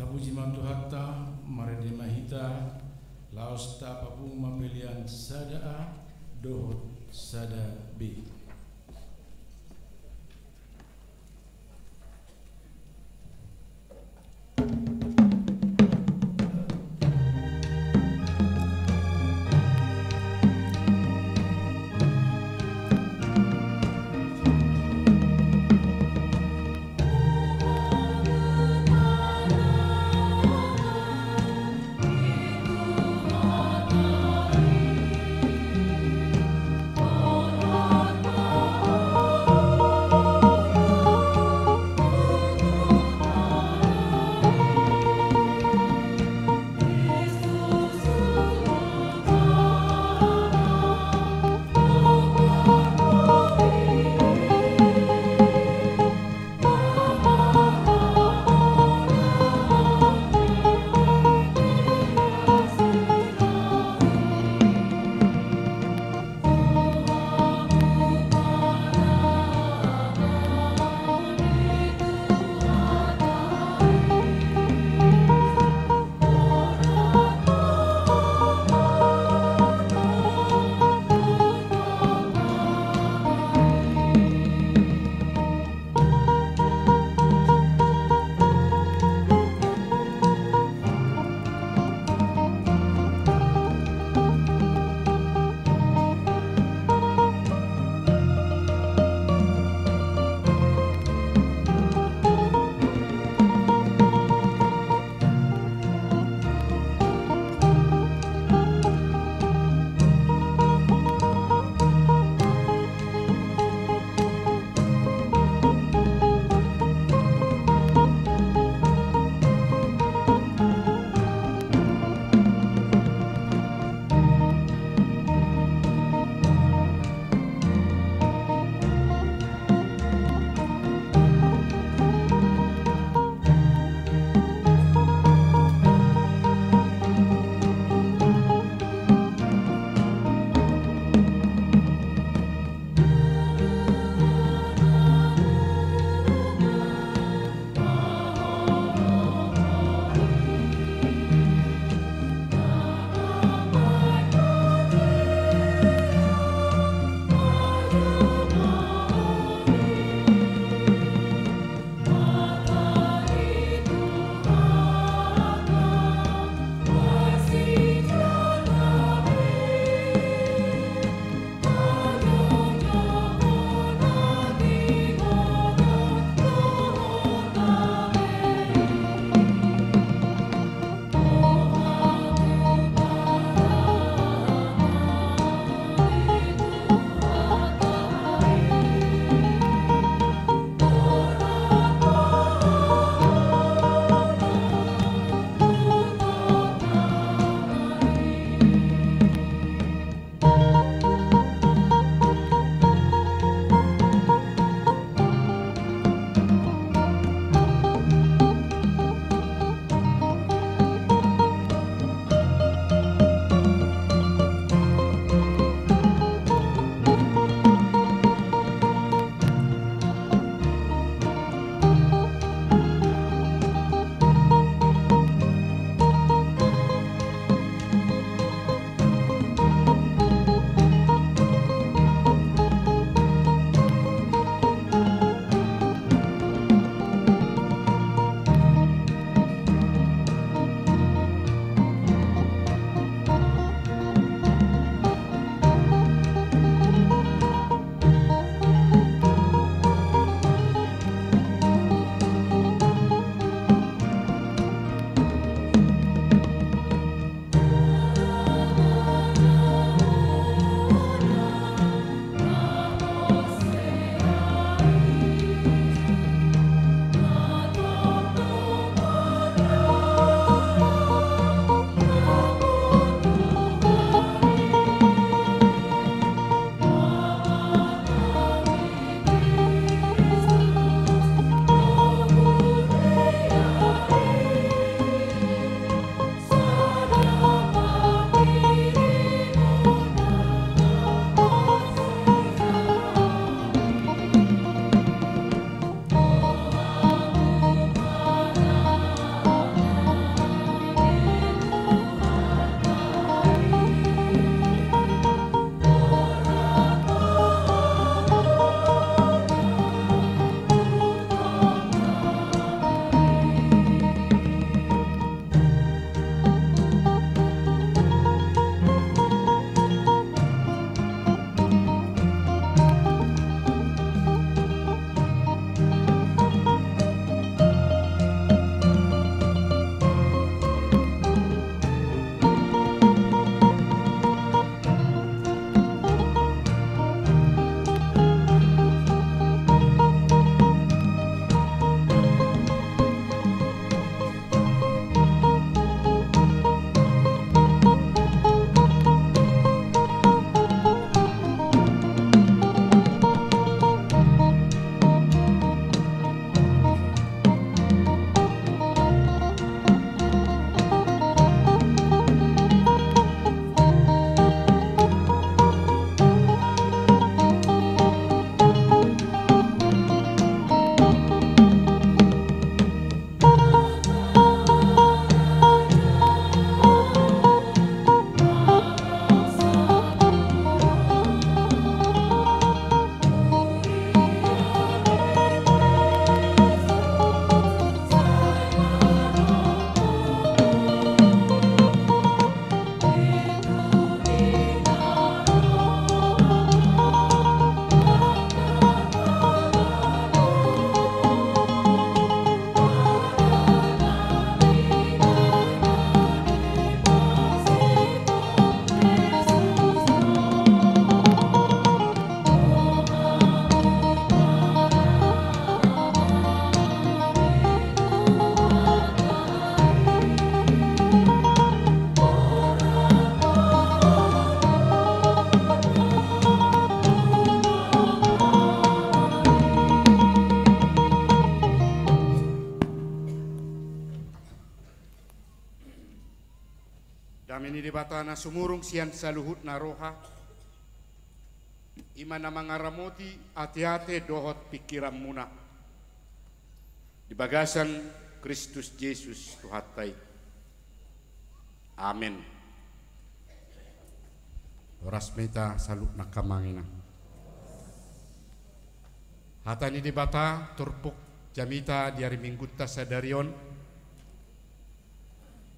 Puji ma Tuhanta, marende ma hita, laos tapapungu ma pelean sada A dohot sada B. Dame ni Debata na sumurung sian saluhutna roha, i ma na mangaramoti ateate dohot pingkiranmuna di bagasan Kristus Jesus Tuhanta i. Amen. Horas ma hita saluhutna, angka amang inang. Hata ni Debata turpuk jamita di ari Minggunta sadari on,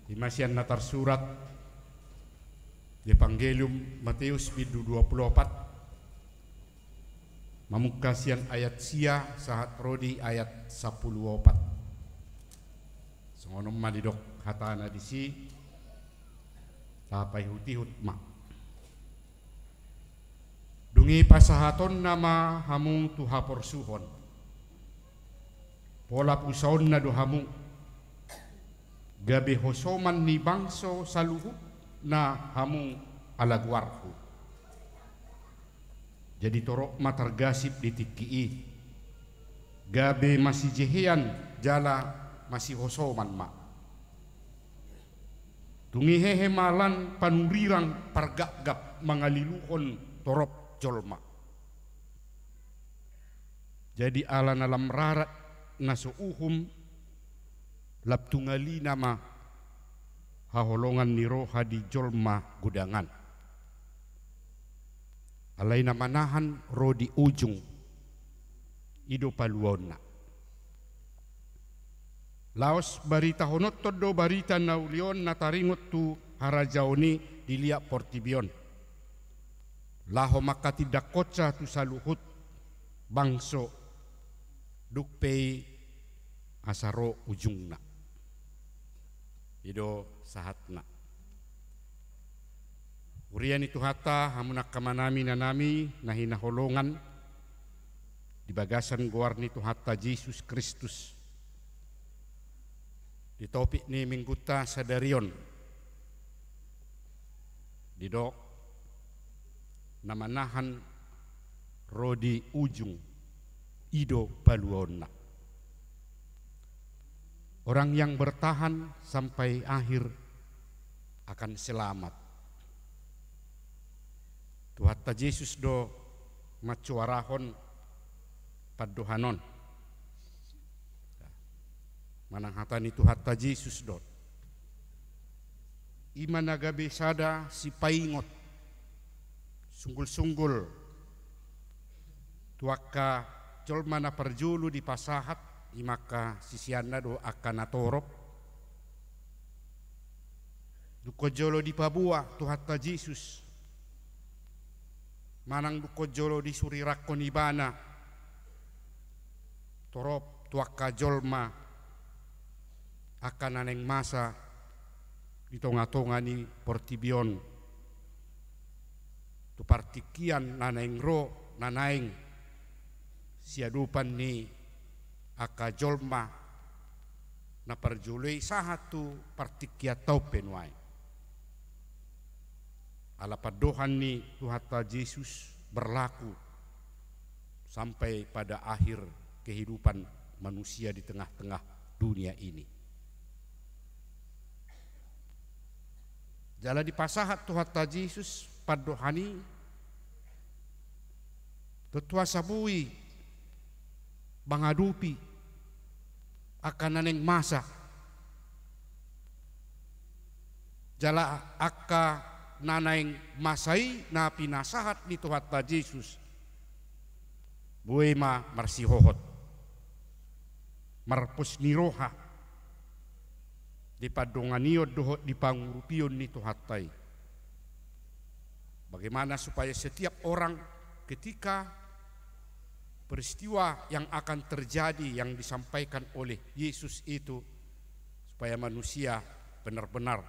i ma sian na tarsurat di Evangelium Mateus bindu dua pulu opat, mamungka sian ayat sia sahat ro di ayat sampulu opat. Songon on ma didok hatana disi, tapaihutihut ma. Dung i pasahatonna ma hamu tu haporsuhon. Pola pusaonna do hamu, gabe hosoman ni bangso saluhutna hamu ala goarhu. Jadi torop ma targasip di tingki i, gabe masijehean jala masihosoman ma. Dung i hehe ma lan panurirang pargapgap mangaliluhon torop jolma. Jadi ala na lam rarat na so uhum, lam tungalina ma haholongan ni roha di jolma godang an. Alai na manahan ro di ujung, i do paluaonna. Laos baritahononhon do barita na uli on na taringot tu harajaon i di liat portibi on, laho mangkatindangkonsa tu saluhut bangso, dung pe i asa ro ujungna. I do sahatna. Huria ni Tuhanta, hamu na angka amanami, inanami na hinaholongan di bagasan goar ni Tuhanta Jesus Kristus, di topik ni Minggunta sadari on didok, na manahan ro di ujung, i do paluaonna. Orang yang bertahan sampai akhir akan selamat. Tuhanta Jesus do mansuarahon pandohan on. Manang hata ni Tuhanta Jesus do. I ma na gabe sada sipaingot sunggulsunggul tu angka jolma na parjolo dipasahat, i ma angka siseanna dohot angka natorop. Dungkon jolo dipaboa Tuhanta Jesus, manang dungkon jolo disurirangkon Ibana torop tu angka jolma, angka na naeng masa di tongatonga ni portibi on, tu partingkian na naeng ro, na naeng siadopan ni angka jolma na parjolo i sahat tu partingkianta on pe nuaeng. Ala pandohan ni Tuhanta Jesus berlaku sampai pada akhir kehidupan manusia di tengah-tengah dunia ini. Jala dipasahat Tuhanta Jesus pandohan i, tontu asa boi mangadopi angka na naeng masa. Jala angka na naeng masa i na pinasahat ni Tuhanta Jesus, boi ma marsihohot, marpos ni roha di pandonganion dohot di pangurupion ni Tuhanta i. Bagaimana supaya setiap orang, ketika peristiwa yang akan terjadi yang disampaikan oleh Yesus itu, supaya manusia benar-benar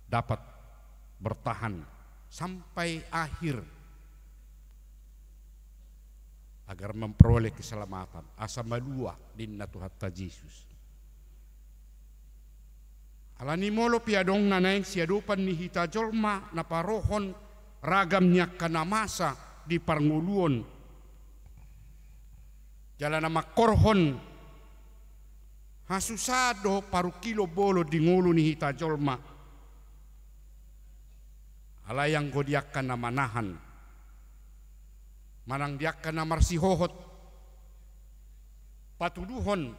dapat bertahan sampai akhir, agar memperoleh keselamatan, asa malua, ninna Tuhanta Jesus. Alani molo pe adong na naeng siadopan ni hita jolma na parohon ragam ni angka na masa di parngoluon, jala na mangkorhon hasusaan dohot parungkilon bolon di ngolu ni hita jolma, Alai anggo di angka na manahan manang di angka na marsihohot patuduhon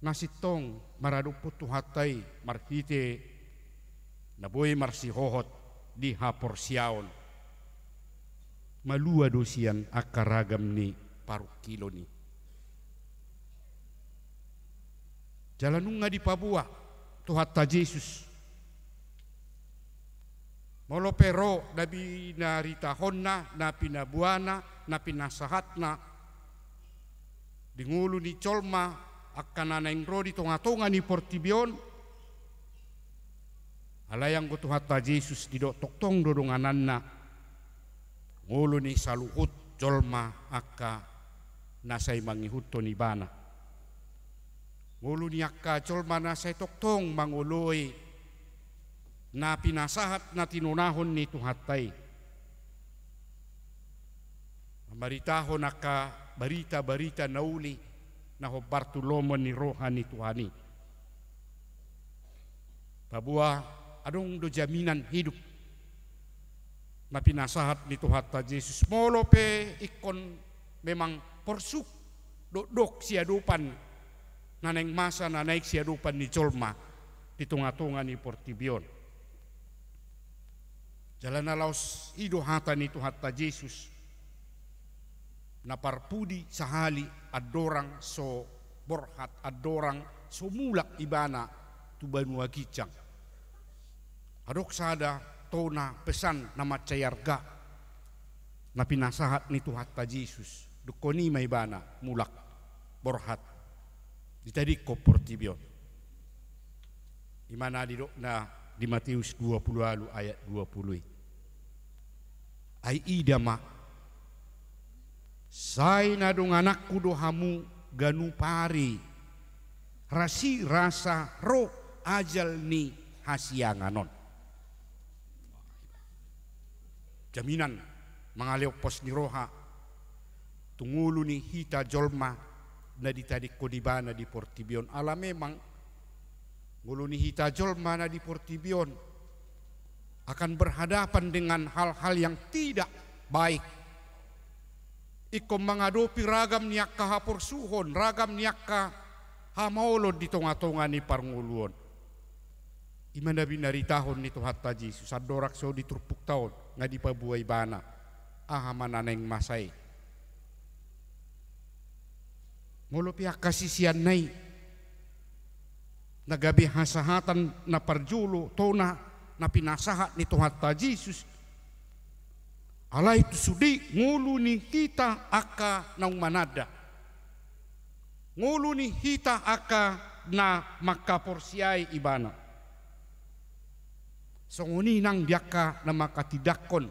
na sintong maradophon Tuhanta i marhite na boi marsihohot di haporseaon, malua do sian angka ragam ni parungkilon i. Jala nunga dipaboa Tuhanta Jesus. Molo pe ro na binaritahonna, na pinaboana, na pinasahatna di ngolu ni jolma angka na naeng ro di tongatonga ni portibi on, alai anggo Tuhanta Jesus didok tongtong do dongananna, ngolu ni saluhut jolma angka na sai mangihuthon ibana. Ngolu ni angka jolma na sai tongtong mangoloi na pinasahat na tinonahon ni Tuhanta i, mamaritahon angka barita-barita na uli na hombar tu lomo ni roha ni Tuhan i. Paboa adong do jaminan hidup na pinasahat ni Tuhanta Jesus. Molo pe ingkon memang porsuk dokdok siadopan na naeng masa na naeng siadopan ni jolma di tongatonga ni portibi on. Jala na laos i do hata ni Tuhanta Jesus, na parpudi sahali andorang so borhat, andorang so mulak ibana tu banua ginjang. Adong sada tona pesan na mansai arga na pinasahat ni Tuhanta Jesus. Dungkon i ma ibana mulak borhat, ditadingkon portibi on. I ma na didokna di Mateus dua pulu ualu ayat dua pulu i. Ai ida ma, sai na dongananku do hamu ganup ari, rasirasa ro ajal ni hasiangan on. Jaminan mangaleon pos ni roha tu ngolu ni hita jolma na ditadingkon ibana di portibi on. Ala memang ngolu ni hita jolma na di portibi on akan berhadapan dengan hal-hal yang tidak baik. Ingkon mangadopi ragam ni angka haporsuhon, ragam ni angka hamaolon di tongatonga ni parngoluon. I ma na binaritahon ni Tuhanta Jesus, andorang so di turpukta on nga dipaboa ibana aha ma na naeng masa i. Molo pe angka siseanna i na gabe hasahatan na parjolo tona na pinasahat ni Tuhanta Jesus, alai tu sude ngolu ni hita angka naung mananda, ngolu ni hita angka na mangkaporseai ibana. Songon i nang di angka na mangkatindangkon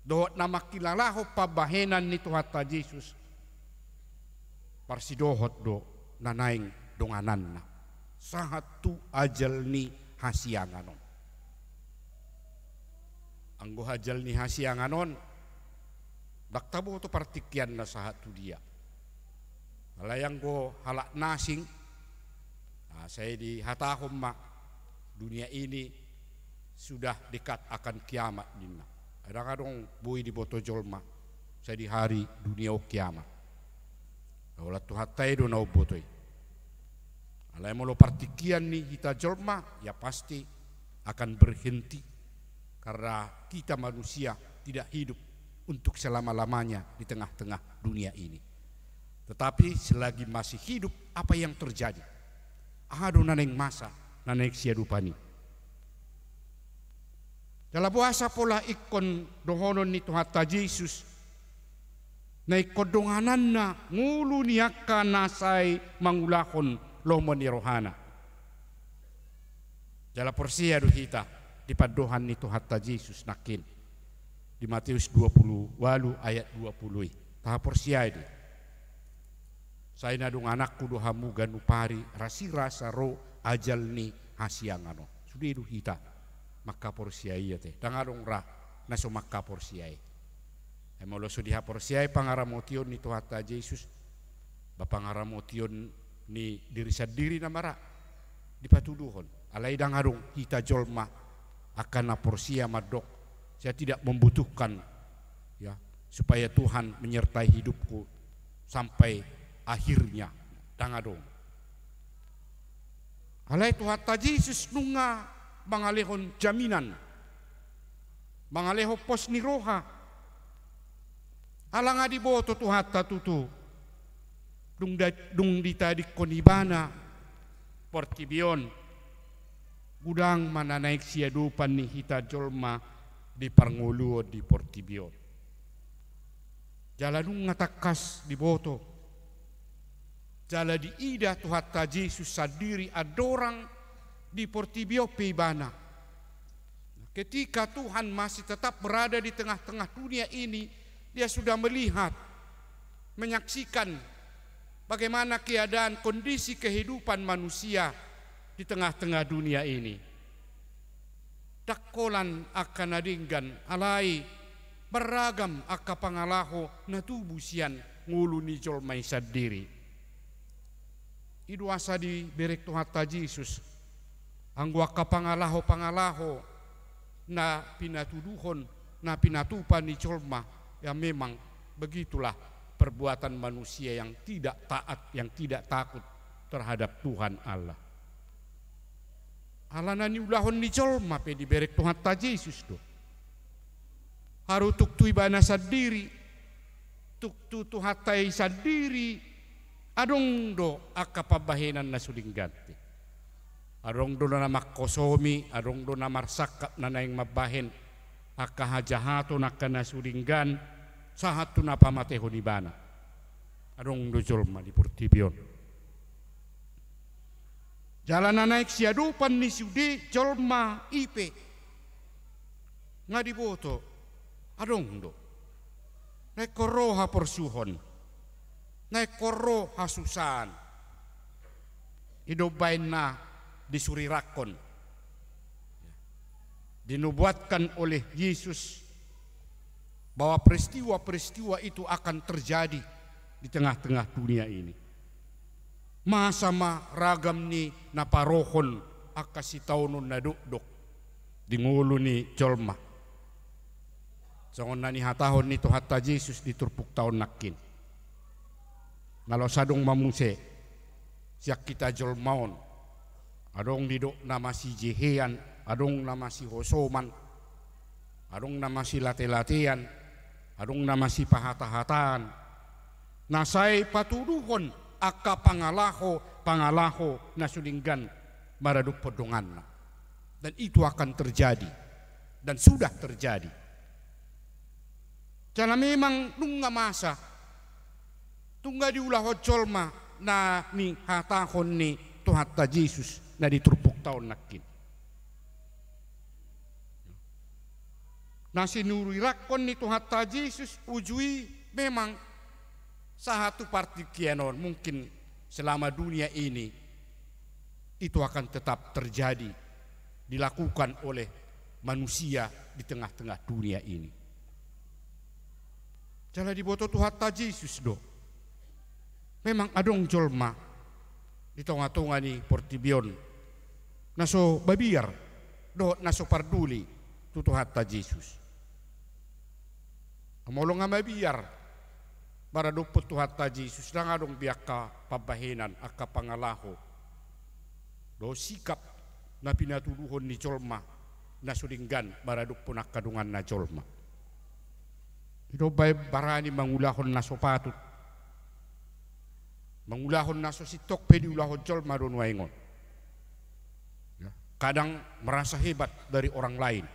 dohot na mangkilalahon pambahenan ni Tuhanta Jesus, parsidohot do na naeng dongananna sahat tu ajal ni hasiangan on. Anggo ajal ni hasiangan on, ndang taboto partingkianna sahat tu dia. Alai anggo halak na asing, ah, sai dihatahon ma, dunia ini sudah dekat akan kiamat, ninna. Ai ndang adong boi diboto jolma sai di hari dunia on kiamat. Holan Tuhanta i do na umboto i. Alai molo partingkian ni hita jolma, ya pasti akan berhenti. Karena kita manusia tidak hidup untuk selama-lamanya di tengah-tengah dunia ini. Tetapi selagi masih hidup, apa yang terjadi? Aha do na naeng masa, na naeng siadopan i? Jala boasa pola ingkon dohonon ni Tuhanta Jesus na ingkon dongananna ngolu ni angka na sai mangulahon lomo ni rohana? Jala porsea do hita di pandohan ni Tuhanta Jesus nangkin di Mateus dua pulu ualu ayat dua pulu i. Tahaporseai do i. Sai na dongananku do hamu ganup ari, rasirasa ro ajal ni hasiangan on. Sude do hita mangkaporseai i ate. Ndang adong ra na so mangkaporseai. Ai molo so dihaporseai pangaramotion ni Tuhanta Jesus, ba pangaramotion ni diri sandiri nama ra dipatuduhon. Alai ndang adong hita jolma Angka na porsea mandok, "Saya tidak membutuhkan, ya, supaya Tuhan menyertai hidupku sampai akhirnya." Ndang adong. Alai Tuhanta Jesus nunga mangalehon jaminan, mangalehon pos ni roha. Ala nga diboto Tuhanta tutu, dung da-, dung ditadingkon ibana portibi on, godang ma na naeng siadopan ni hita jolma di parngoluon di portibi on. Jala nunga tangkas diboto, jala diida Tuhanta Jesus sandiri andorang di portibi on pe ibana. Ketika Tuhan masih tetap berada di tengah-tengah dunia ini, dia sudah melihat, menyaksikan bagaimana keadaan kondisi kehidupan manusia di tengah-tengah dunia ini. Ndang holan angka na denggan, alai beragam angka pangalaho na tubu sian ngolu ni jolma i sandiri. I do asa dibereng Tuhanta Jesus, anggo angka pangalaho-pangalaho na pinatuduhon, na pinatupa ni jolma, ya memang begitulah perbuatan manusia yang tidak taat, yang tidak takut terhadap Tuhan Allah. Ala na niulahon ni jolma pe dibereng Tuhanta Jesus do. Haru tung tu ibana sandiri, tung tu Tuhanta i sandiri, adong do angka pambahenan na so denggan pe. Adong do na mangkosomi, adong do na marsangkap na naeng mambahen angka hajahaton, angka na so denggan, sahat tu na pamatehon ibana. Adong do jolma di portibi on. Jala na naeng siadopan ni sude jolma i pe, nga diboto, adong do. Na ingkon ro haporsuhon, na ingkon ro hasusaan. I do umbahen na disurirangkon, dinubuatkan oleh Yesus bahwa peristiwa-peristiwa itu akan terjadi di tengah-tengah dunia ini. Masa ma ragam ni na parohon angka sitaonon na dokdok di ngolu ni jolma. Songon na nihatahon ni Tuhanta Jesus di turpukta on nangkin. Na laos adong ma muse sian hita jolma on. Adong didok na masijehean, adong na masihosoman, adong na masilate-latean, adong na masipahata-hataan, na sai patuduhon angka pangalaho-pangalaho na so denggan maradophon donganna. Dan itu akan terjadi, dan sudah terjadi. Jala memang nunga masa, nunga diulahon jolma na nihatahon ni Tuhanta Jesus na di turpukta on nangkin. Na sinurirangkon ni Tuhanta Jesus uju i memang sahat tu partingkian on, mungkin selama dunia ini itu akan tetap terjadi, dilakukan oleh manusia di tengah-tengah dunia ini. Jala diboto Tuhanta Jesus do, memang adong jolma di tonga-tonga ni portibi on na so mabiar dohot na so parduli tu Tuhanta Jesus. Molo nga mabiar maradophon Tuhanta Jesus, ndang adong be angka pambahenan, angka pangalaho dohot sikap na pinatuduhon ni jolma na so denggan maradophon angka donganna jolma. I do umbahen barani mangulahon na so patut, mangulahon na so sintong pe diulahon jolma do nuaeng on. Ya, kadang merasa hebat dari orang lain,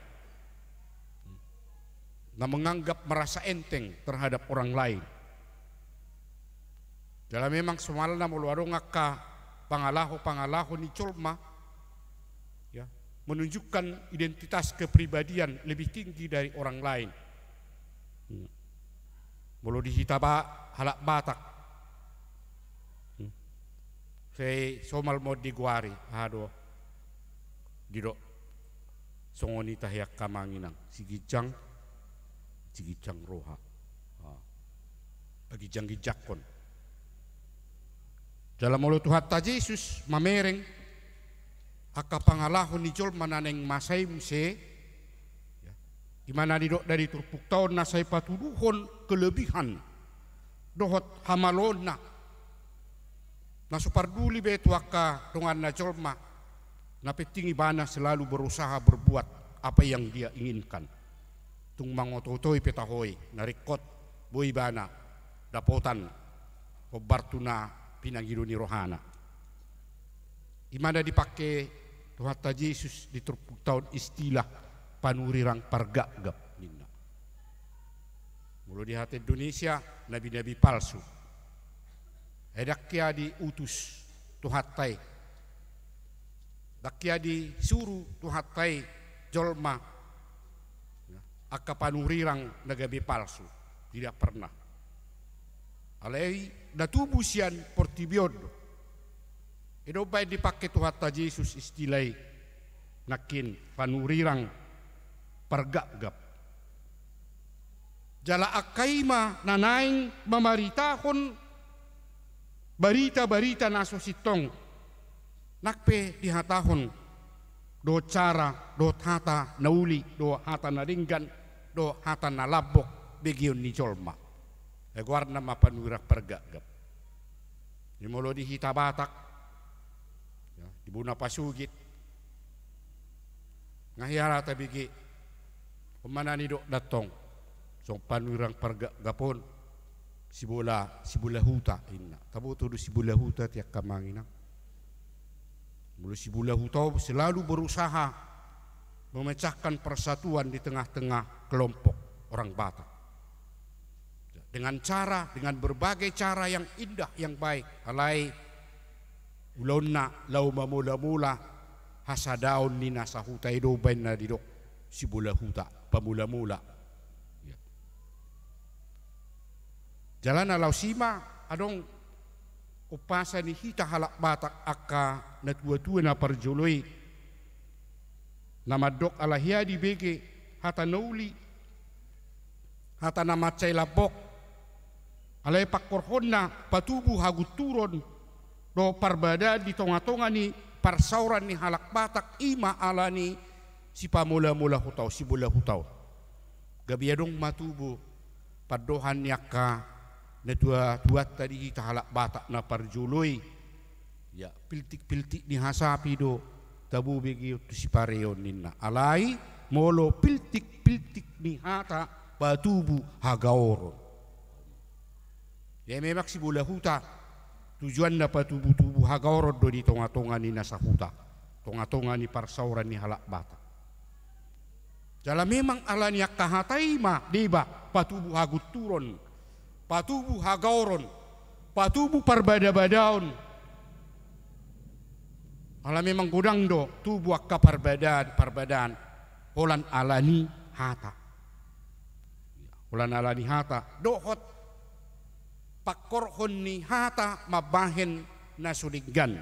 na menganggap merasa enteng terhadap orang lain. Jala memang somalna molo adong angka pangalaho-pangalaho ni jolma, ya, menunjukkan identitas kepribadian lebih tinggi dari orang lain. Hmm. Molo di hita ba-, halak Batak, hmm, sai somal ma on digoari, aha do didok, songon i tahe angka amang inang, siginjang, siginjang roha. Ah. Paginjang-ginjangkon. Jala molo Tuhanta Jesus mamereng angka pangalaho ni jolma na naeng masa i muse, I ma na nidok dari turpukta on na sai patuduhon kelebihan dohot hamaloonna. Na so parduli be tu angka donganna jolma, na penting ibana selalu berusaha berbuat apa yang dia inginkan. Tung mangotootoi pe taho i, na ringkot boi ibana dapotan hombar tu na pinangido ni rohana. I ma na dipangke Tuhanta Jesus di turpukta on istilah panurirang pargapgap ninna. Molo di hata Indonesia, nabi-nabi palsu. Ai ndang hea diutus Tuhanta i. Ndang hea disuru Tuhanta i jolma, ya, angka panurirang na gabe palsu. Tidak pernah. Alai na tubu sian portibi on do. I do umbaen dipangke Tuhanta Jesus istilah i nangkin panurirang pargapgap. Jala angka i ma na naeng mamaritahon barita-barita na so sintong. Nang pe dihatahon dohot cara, dohot hata na uli, dohot hata na denggan, dohot hata na lambok begeon ni jolma. Ai goarna ma panurirang pargapgap. Jadi molo di hita Batak, ya, di bona pasogit, nga hea ra tabege. On ma na nidok antong, songon panurirang pargapgap on, sibola, sibola huta inna. Taboto do sibola huta di angka amang inang? Molo sibola huta on selalu berusaha memecahkan persatuan di tengah-tengah kelompok orang Batak. Dengan cara, dengan berbagai cara yang indah, yang baik. Alai ulaonna laho mamolamola hasadaon ni na sahuta, i do umbaen na didok sibola huta, pamolamola. Ya. Jala na laos i ma adong umpasa ni hita halak Batak angka natuatua na parjolo i, na mandok ala hea dibege hata na uli, hata na mansai lambok, alai pangkorhonna patubu hagunturon dohot parbadaan di tongatonga ni parsaoran ni halak Batak, i ma ala ni sipamolamola huta on, sibola huta on. Gabe adong ma tubu pandohan ni angka natuatuanta di hita halak Batak na parjolo i. Ya, piltikpiltik ni hasapi do tabo begeon tu sipareon ninna. Alai molo piltikpiltik ni hata patubu hagaoron. Ya, memang sibola huta tujuanna patubutubu hagaoron do di tongatonga ni na sahuta, tongatonga ni parsaoran ni halak Batak. Jala memang ala ni angka hata i ma deba patubu hagunturon, patubu hagaoron, patubu parbadabadaon. Ala memang godang do tubu angka parbadaan, parbadaan holan ala ni hata. Holan ala ni hata dohot pangkorhon ni hata mambahen na so denggan,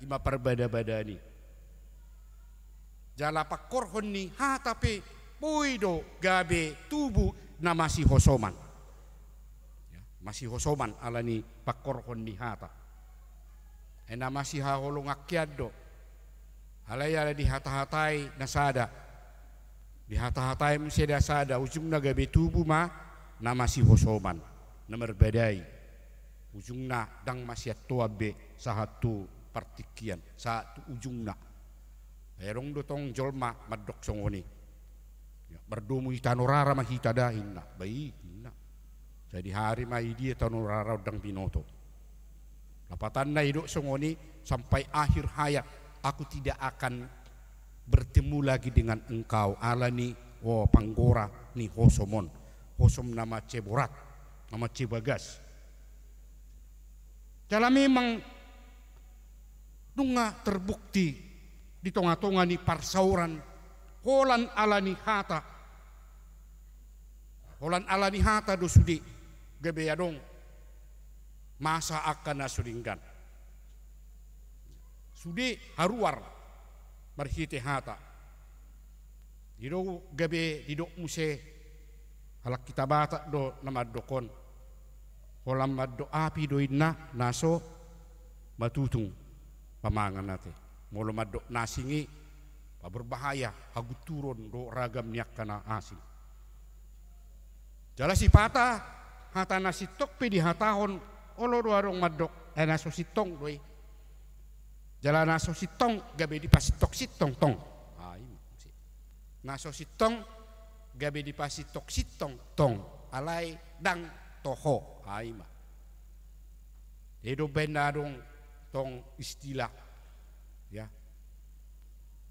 i ma parbadabadaan i. Jala pangkorhon ni hata pe boi do gabe tubu na masihosoman. Ya, masihosoman ala ni pangkorhon ni hata. Ai na masihaholongan hian do. Alai ala dihatahatai na sada, dihatahatai muse na sada, ujungna gabe tubu ma na masihosoman, na marbadai. Ujungna ndang masiantoan be sahat tu partingkian, sahat tu ujungna. Ai adong do tong jolma mandok songon i. Ya, mardomu i tano rara ma hita da inna. Ba i inna. Sadihari ma i dia tano rara on ndang binoto. Lapatanna idok songon i, sampai akhir hayat aku tidak akan bertemu lagi dengan engkau, ala ni, o, panggora ni hosom on. Hosom na mansai borat, na mansai bagas. Jala memang nunga terbukti di tongatonga ni parsaoran, holan ala ni hata. Holan ala ni hata do sude gabe adong masa angka na so denggan. Sude haruar marhite hata. I do gabe didok muse halak hita Batak do na mandok on. Holan mandok api do inna na so matutung pamangan ate. Molo mandok na asing i, ba berbahaya, hagunturon do ragam ni angka na asing. Jala sipata, hata na sintong pe dihatahon, olo do adong mandok, eh, na so sintong do i. Jala na so sintong gabe dipasintong-sintong tong. Ah, ima. Na so sintong gabe dipasintong-sintong tong. Alai ndang toho. Ah, ima. I do umbaen na adong tong istilah, ya,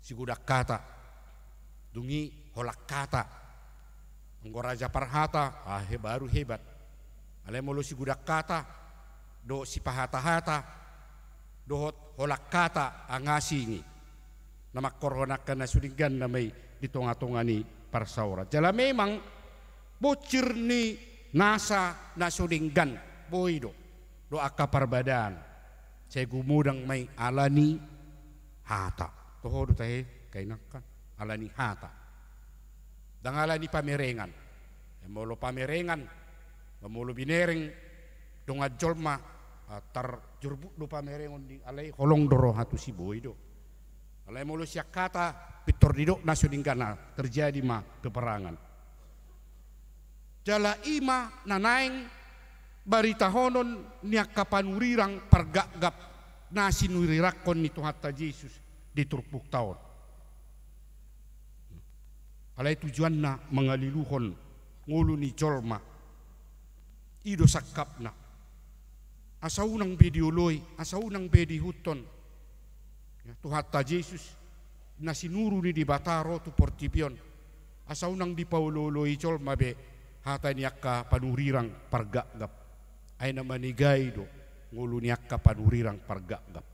sigodang hata. Dung i holan hata. Anggo raja parhata, ah, he-, baru hebat. Alai molo sigodang hata dohot sipahata-hata dohot holan hata, angasing i. Na mangkorhon angka na so denggan nama i di tonga-tonga ni parsaoran. Jala memang bonsir ni nasa na so denggan, boi do, dohot angka parbadaan. Sai gumodang ma i ala ni hata. Toho do tahe, kainangkan, ala ni hata. Ndang ala ni pamerengan. Molo pamerengan, molo binereng dongan jolma, ah, tarjorbut do pamerengon di, alai holong do roha tusi, boi do. Alai molo sian hata, pintor didok na so denggan, na terjadi ma peperangan. Jala i ma na naeng baritahonon ni angka panurirang pargapgap na sinurirangkon ni Tuhanta Jesus di turpukta on. Alai tujuanna mangaliluhon ngolu ni jolma. I do sangkapna. Asa unang be dioloi, asa unang be diihuthon. Ya, Tuhanta Jesus, na sinuru ni Debata ro tu portibi on. Asa unang dipaolo-oloi jolma be hata ni angka panurirang pargapgap. Ai na manegai do ngolu ni angka panurirang pargapgap.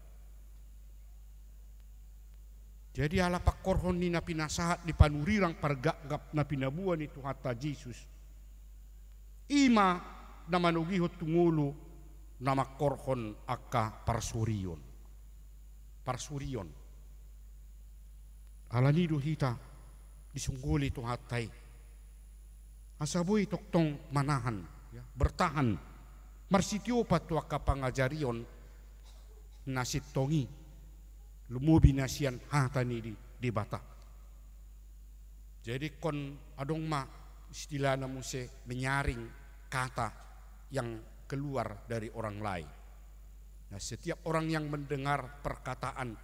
Jadi ala pangkorhon ni na pinasahat ni panurirang pargapgap na pinaboa ni Tuhanta Jesus, i ma na manogihon tu ngolu na mangkorhon angka parsorion. Parsorion. Ala ni do hita disungguli Tuhanta i. Asa boi tongtong manahan, ya, bertahan. Marsitiopat tu angka pangajarion na sintong i, lumobi na sian hata ni di-, Debata. Jadi ingkon adong ma istilahna muse menyaring kata yang keluar dari orang lain. Nah, setiap orang yang mendengar perkataan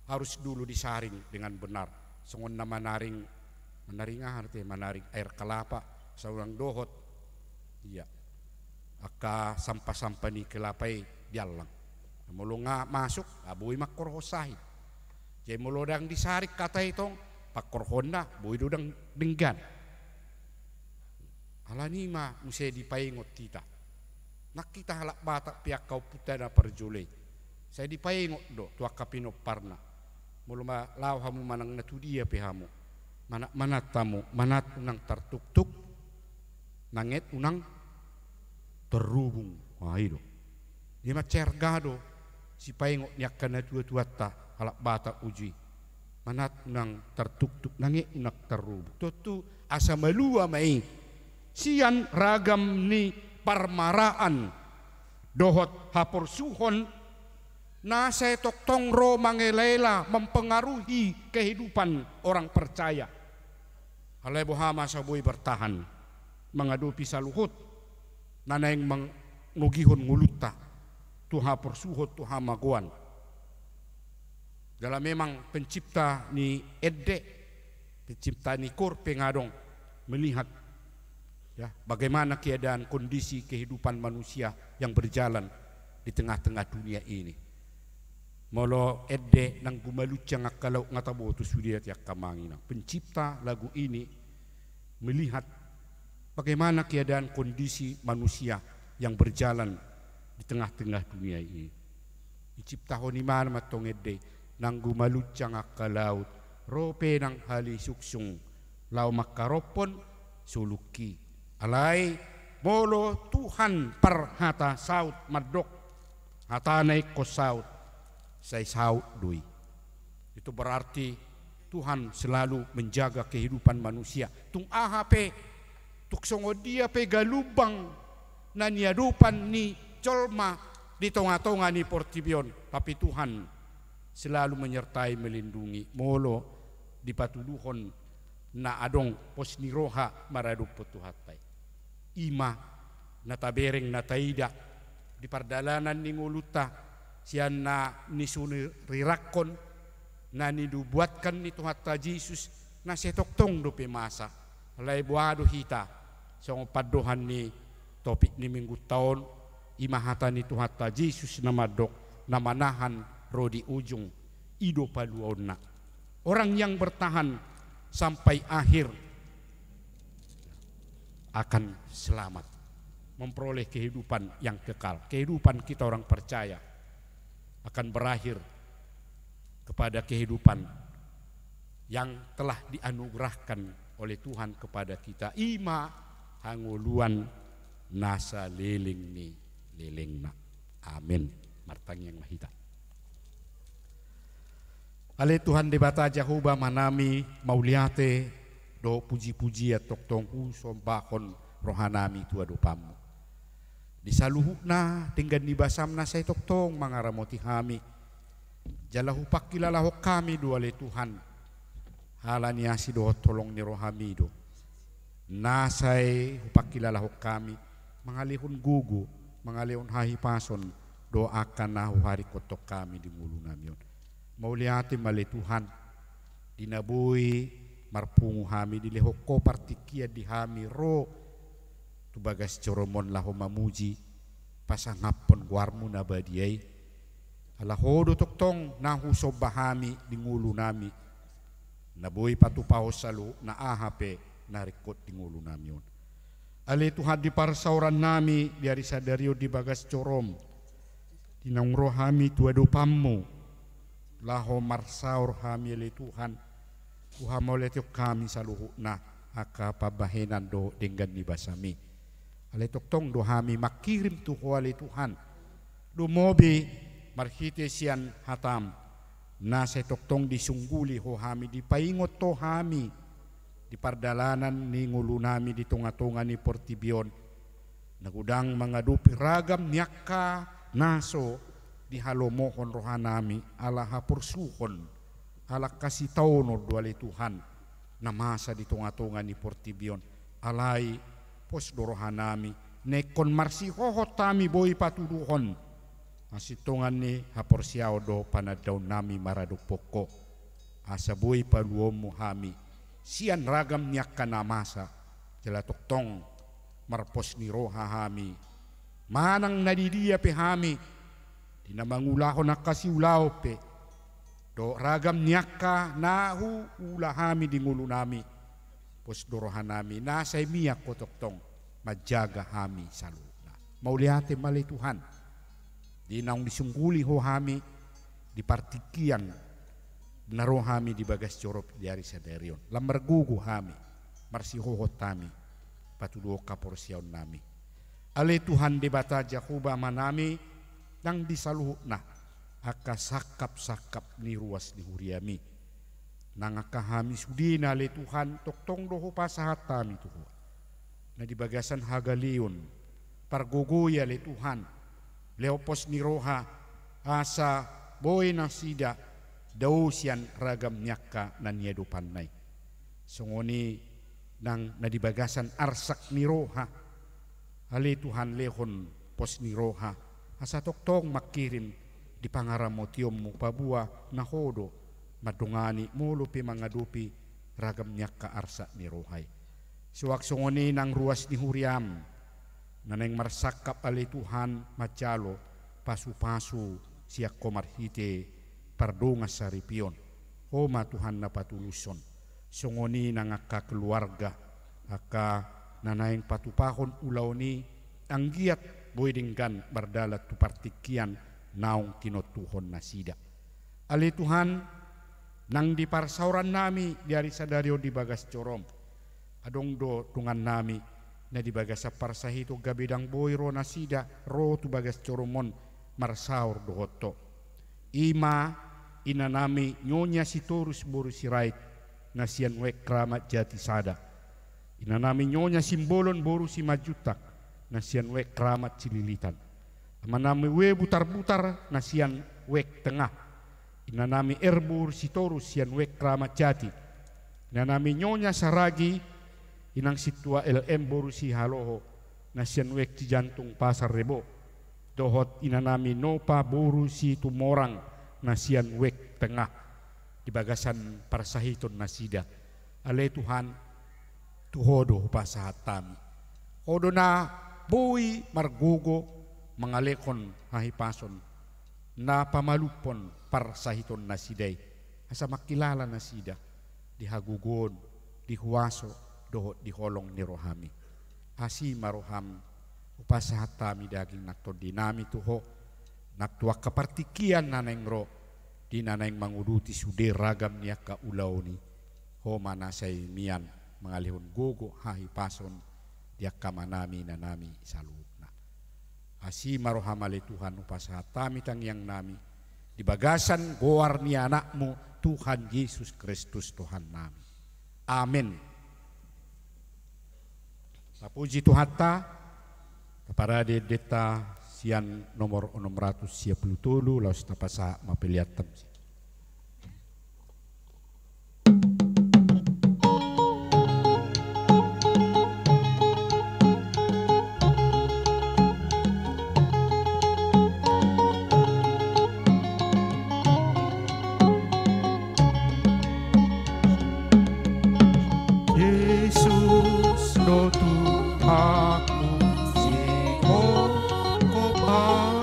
harus dulu disaring dengan benar. Songon na manaring, manaring aha ate, manaring air kelapa, asa unang dohot, iya, angka sampah-sampah ni kelapa i diallang. Molo nga masuk, ah, boi mangkorhon sahit. Jadi molo ndang disaring kata i tong, pangkorhonna boi do ndang denggan. Ala ni ma muse dipaingot hita. Nang hita halak Batak pe angka ompunta na parjolo i, sai dipaingot do tu angka pinomparna. Molo ma laho hamu manang na tudia pe hamu, manat-manat hamu, manat unang tartuktuk, nanget unang tarrubung. Ah, i do. Dia mansai arga do sipaingot ni angka natua-tuanta halak Batak uju i. Manat unang tartuktuk, nanget unang tarrubung. Tontu asa malua ma i sian ragam ni parmaraan dohot haporsuhon na sai tongtong ro mangela-ela, mempengaruhi kehidupan orang percaya. Alai boha ma asa boi bertahan mangadopi saluhut na naeng manogihon ngolunta tu haporsuhon, tu hamagoan. Jala memang pencipta ni ende, pencipta ni koor pe nga adong melihat, ya, bagaimana keadaan kondisi kehidupan manusia yang berjalan di tengah-tengah dunia ini. Molo ende nang gumaluncang angka laut nga taboto sude ate angka amang inang. Pencipta lagu ini melihat bagaimana keadaan kondisi manusia yang berjalan di tengah-tengah dunia ini. Diciptahon ibana ma tong ende i, nang gumaluncang angka laut, ro pe nang hali sungsung, laho mangkarophon soluki. Alai molo Tuhan parhata saut mandok, hatana ingkon saut, sai saut do i. Itu berarti Tuhan selalu menjaga kehidupan manusia. Tung aha pe, tung songon dia pe galumbang na niadopan ni jolma di tonga-tonga ni portibi on, tapi Tuhan selalu menyertai, melindungi, molo dipatuduhon na adong pos ni roha maradophon Tuhanta i. I ma na tabereng, na taida di pardalanan ni ngolunta, sian na nisurirangkon, na ninubuatkan ni Tuhanta Jesus, na sai tongtong dope masa. Alai boha do hita, songon pandohan ni topik ni minggunta on, i ma hata ni Tuhanta Jesus na mandok, na manahan ro di ujung, i do paluaonna. Orang yang bertahan sampai akhir akan selamat, memperoleh kehidupan yang kekal. Kehidupan kita orang percaya akan berakhir kepada kehidupan yang telah dianugerahkan oleh Tuhan kepada kita. I ma hangoluan na saleleng ni lelengna. Amin. Martangiang ma hita. Ale Tuhan Debata Jahowa Amanami, mauliate dohot puji-pujian tongtong husombahon rohanami tu adopanmu. Di saluhutna denggan ni basam na sai tongtong mangaramoti hami, jala hupangkilalahon hami do ale Tuhan, ala ni asi dohot holong ni rohami do na sai hupangkilalahon hami, mangalehon gogo, mangalehon hahipason dohot angka na huharingkothon hami di ngolunami on. Mauliate ma ale Tuhan, di na boi marpungu hami dilehon Ho partingkian di hami ro tu bagas joroM on laho mamuji, pasangaphon goarMu na badia i. Ala Ho do tongtong na husomba hami di ngolunami, na boi patupahon saluhutna aha pe na ringkot di ngolunami on. Ale Tuhan, di parsaorannami di ari sadari on di bagas joroM, di naung ro hami tu adopanMu laho marsaor hami ale Tuhan, huhamauliatehon hami saluhutna angka pambahenan dohot denggan ni basaMi. Ale tongtong do hami mangkirim tu Ho ale Tuhan, lumobi marhite sian hataM, na sai tongtong disungguli Ho hami, dipaingot Ho hami di pardalanan ni ngolunami di tonga-tonga ni portibi on, na godang mangadopi ragam ni angka na so dihalomohon rohanami ala haporsuhon, ala hasitaonon do ale Tuhan, na masa di tonga-tonga ni portibi on. Alai pos do rohanami, na ingkon marsihohot hami boi patuduhon hasintongan ni haporseaon dohot panandaonnami maradophon Ho, asa boi paluaonMu hami sian ragam ni angka na masa, jala tongtong marpos ni roha hami, manang na di dia pe hami, di na mangulahon angka siulaon pe dohot ragam ni angka na huula hami di ngolunami, pos do rohanami, na sai mian Ho tongtong manjaga hami saluhutna. Mauliate ma ale Tuhan, di naung disungguli Ho hami di partingkian na ro hami di bagas joroM di ari sadari on. Lam margogo hami, marsihohot hami patuduhon haporseaonnami. Ale Tuhan Debata Jahowa Amanami, nang di saluhutna angka sangkap-sangkap ni ruas ni huriaMi, nang angka hami sudena ale Tuhan, tongtong do hupasahat hami tu Ho. Na di bagasan hagaleon, pargogoi ale Tuhan, lehon pos ni roha, asa boi nasida dao sian ragam ni angka na niadopanna i. Songon i nang na di bagasan arsak ni roha, ale Tuhan, lehon pos ni roha, asa tongtong mangkirim di pangaramotionMu, paboa na Ho do mandongani molo pe mangadopi ragam ni angka arsak ni roha i. Suang songon i nang ruas ni huriaM, na naeng marsangkap ale Tuhan manjalo pasu-pasu sian Ho marhite pardongansaripeon. Ho ma Tuhan na patulushon. Songon i nang angka keluarga, angka na naeng patupahon ulaon i, anggiat boi denggan mardalan tu partingkian naung tinontuhon nasida. Ale Tuhan, nang di parsaorannami di ari sadari on di bagas joroM, adong do dongannami na di bagasan parsahiton gabe ndang boi ro nasida ro tu bagas joroM on marsaor dohot Ho. I ma inanami Nyonya Sitorus boru Sirait, na sian Wek Kramat Jati Sada. Inanami Nyonya Simbolon boru Simanjuntak, na sian Wek Kramat Cililitan. Amanami Ue Butarbutar na sian Wek Tengah. Inanami Erbur Sitorus sian Wek Kramat Jati. Inanami Nyonya Saragi, inang sintua L M boru Sihaloho, na sian Wek Cijantung Pasar Rebo, dohot inanami Nopa boru Situmorang na sian Wek Tengah, di bagasan parsahiton nasida. Ale Tuhan, tu Ho do hupasahat hami. Ho do na boi margogo mangalehon hahipason, na pamalumhon parsahiton nasida i, asa mangkilala nasida di hagogoon, di huaso, dohot di holong ni rohami. Asi ma roham, hupasahat hami daging nang tondinami tu Ho, nang tu angka partingkian na naeng ro, di na naeng manguduti sude ragam ni angka ulaon i. Ho ma na sai mian mangalehon gogo hahipason di angka amanami inanami saluhutna. Asi ma roham ale Tuhan, hupasahat hami tangiangnami di bagasan goar ni Anakmu, Tuhan Jesus Kristus Tuhannami. Amen. Tapuji Tuhanta. Taparade endenta sian nomor onom ratus sia pulu tolu, laos tapasahat ma pelean ta. Jesus do Tuhanku, sihongkop au.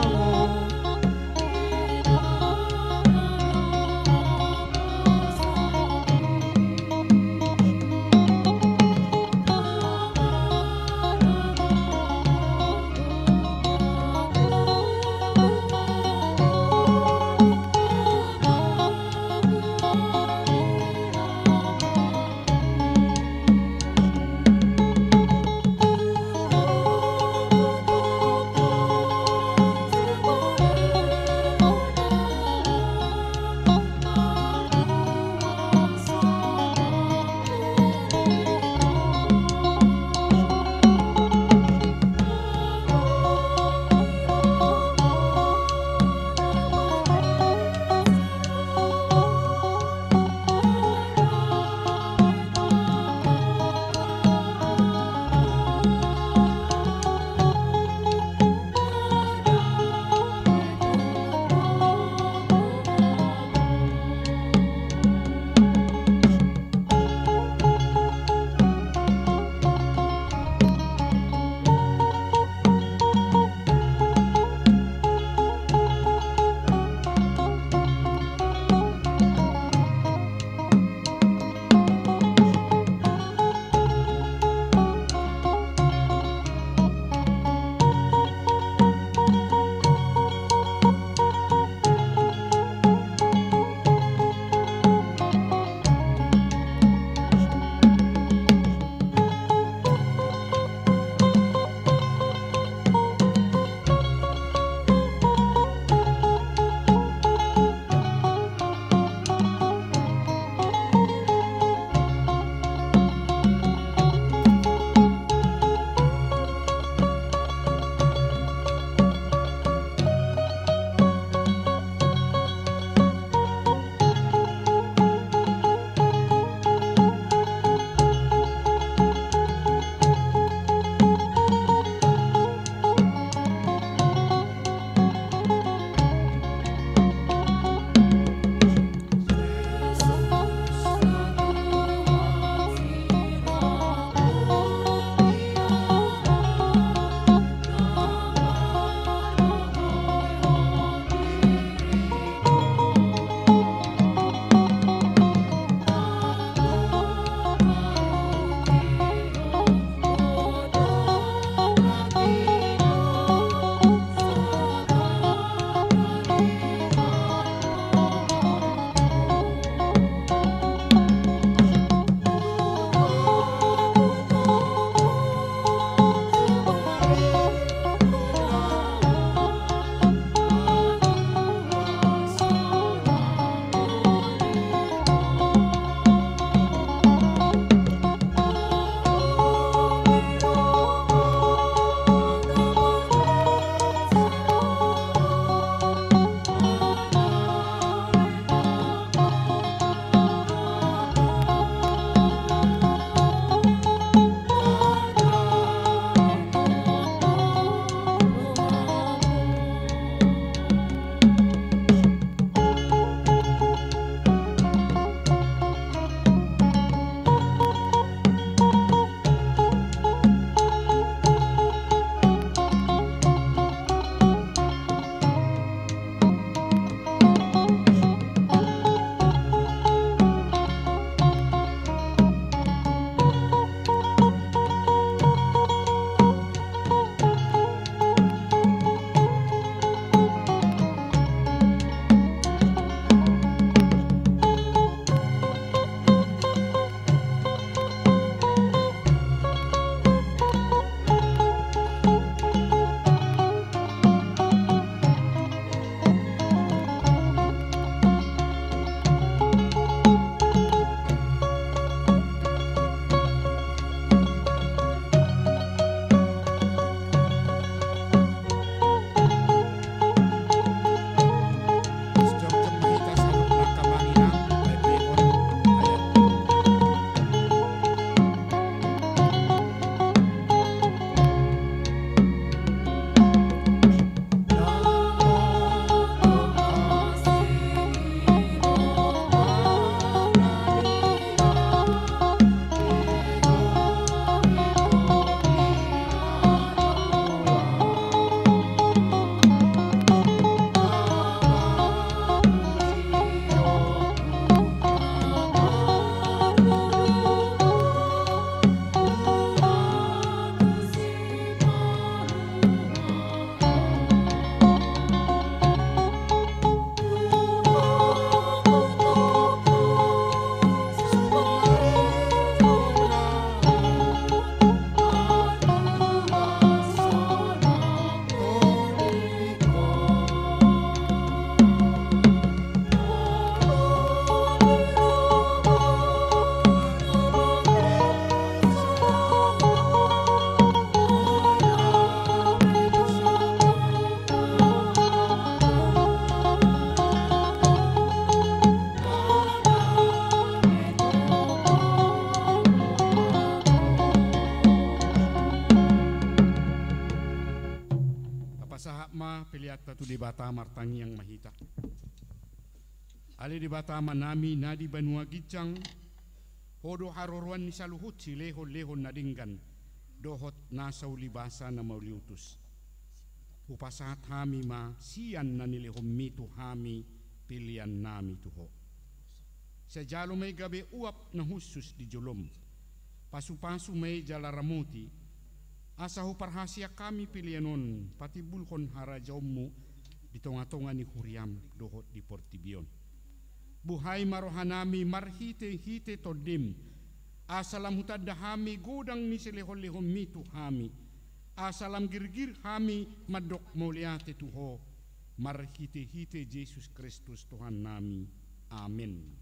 Debata, martangiang ma hita. Ale Debata Amanami na di banua ginjang, Ho do haroroan ni saluhut silehonlehon na denggan dohot nasa ulibasa na mauliutus. Hupasahat hami ma sian na nilehonMi tu hami peleannami tu Ho. Sai jalo ma i gabe uap na hushus di joloM. Pasupasu ma i jala ramoti, asa huparhaseang hami pelean on patimbulhon harajaonMu di tongatonga ni huriaM dohot di portibi on. Buhai ma rohanami marhitehite TondiM, asa lam hutanda hami godang ni silehonlehonMi tu hami, asa lam girgir hami mandok mauliate tu Ho, marhitehite Jesus Kristus Tuhannami. Amen.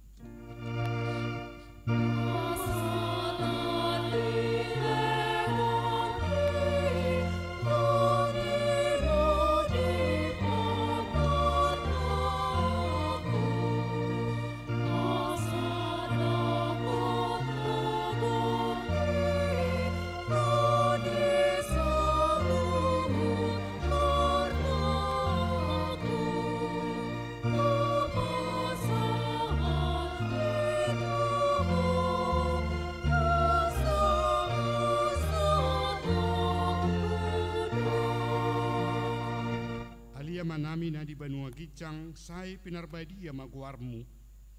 Ale Amanami na di banua ginjang, sai pinarbadia ma goarMu,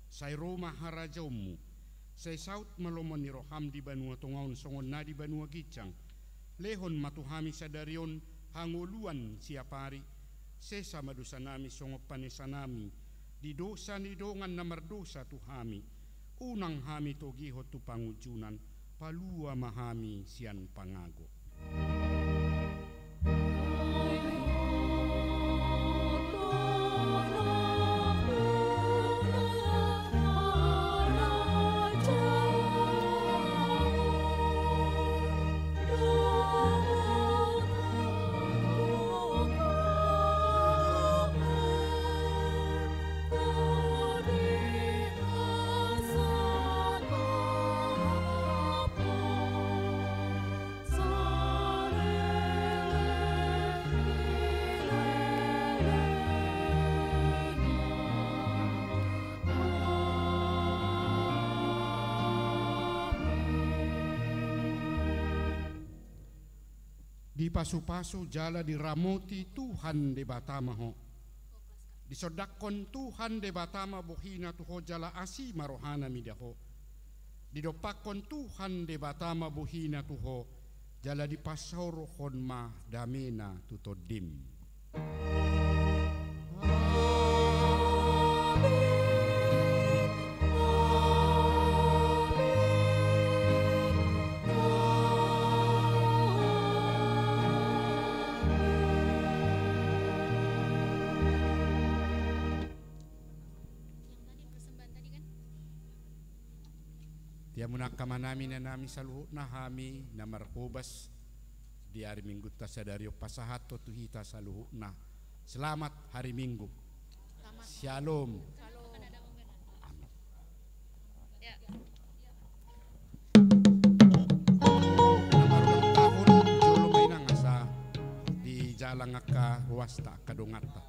sai ro ma harajaonMu, sai saut ma lomo ni rohaM di banua tonga on songon na di banua ginjang. Lehon ma tu hami sadari on hangoluan siapari, sesa ma dosanami songon panesanami di dosa ni dongan na mardosa tu hami. Unang hami togihon tu pangunjunan, palua ma hami sian pangago. Dipasupasu jala diramoti Tuhan Debata ma ho. Disondangkon Tuhan Debata ma bohina tu ho jala asi ma rohana mida ho. Didompakkon Tuhan Debata ma bohina tu ho, jala dipasaorhon ma damena tu tondim. Di hamu angka amanami, inanami saluhutna, hami na marhobas di ari Minggunta sadari on pasahathon tu hita saluhutna. Selamat hari Minggu. Shalom. Amin. Na marulang tahun jolo ma inang asa dijalang angka ruasta, angka donganta.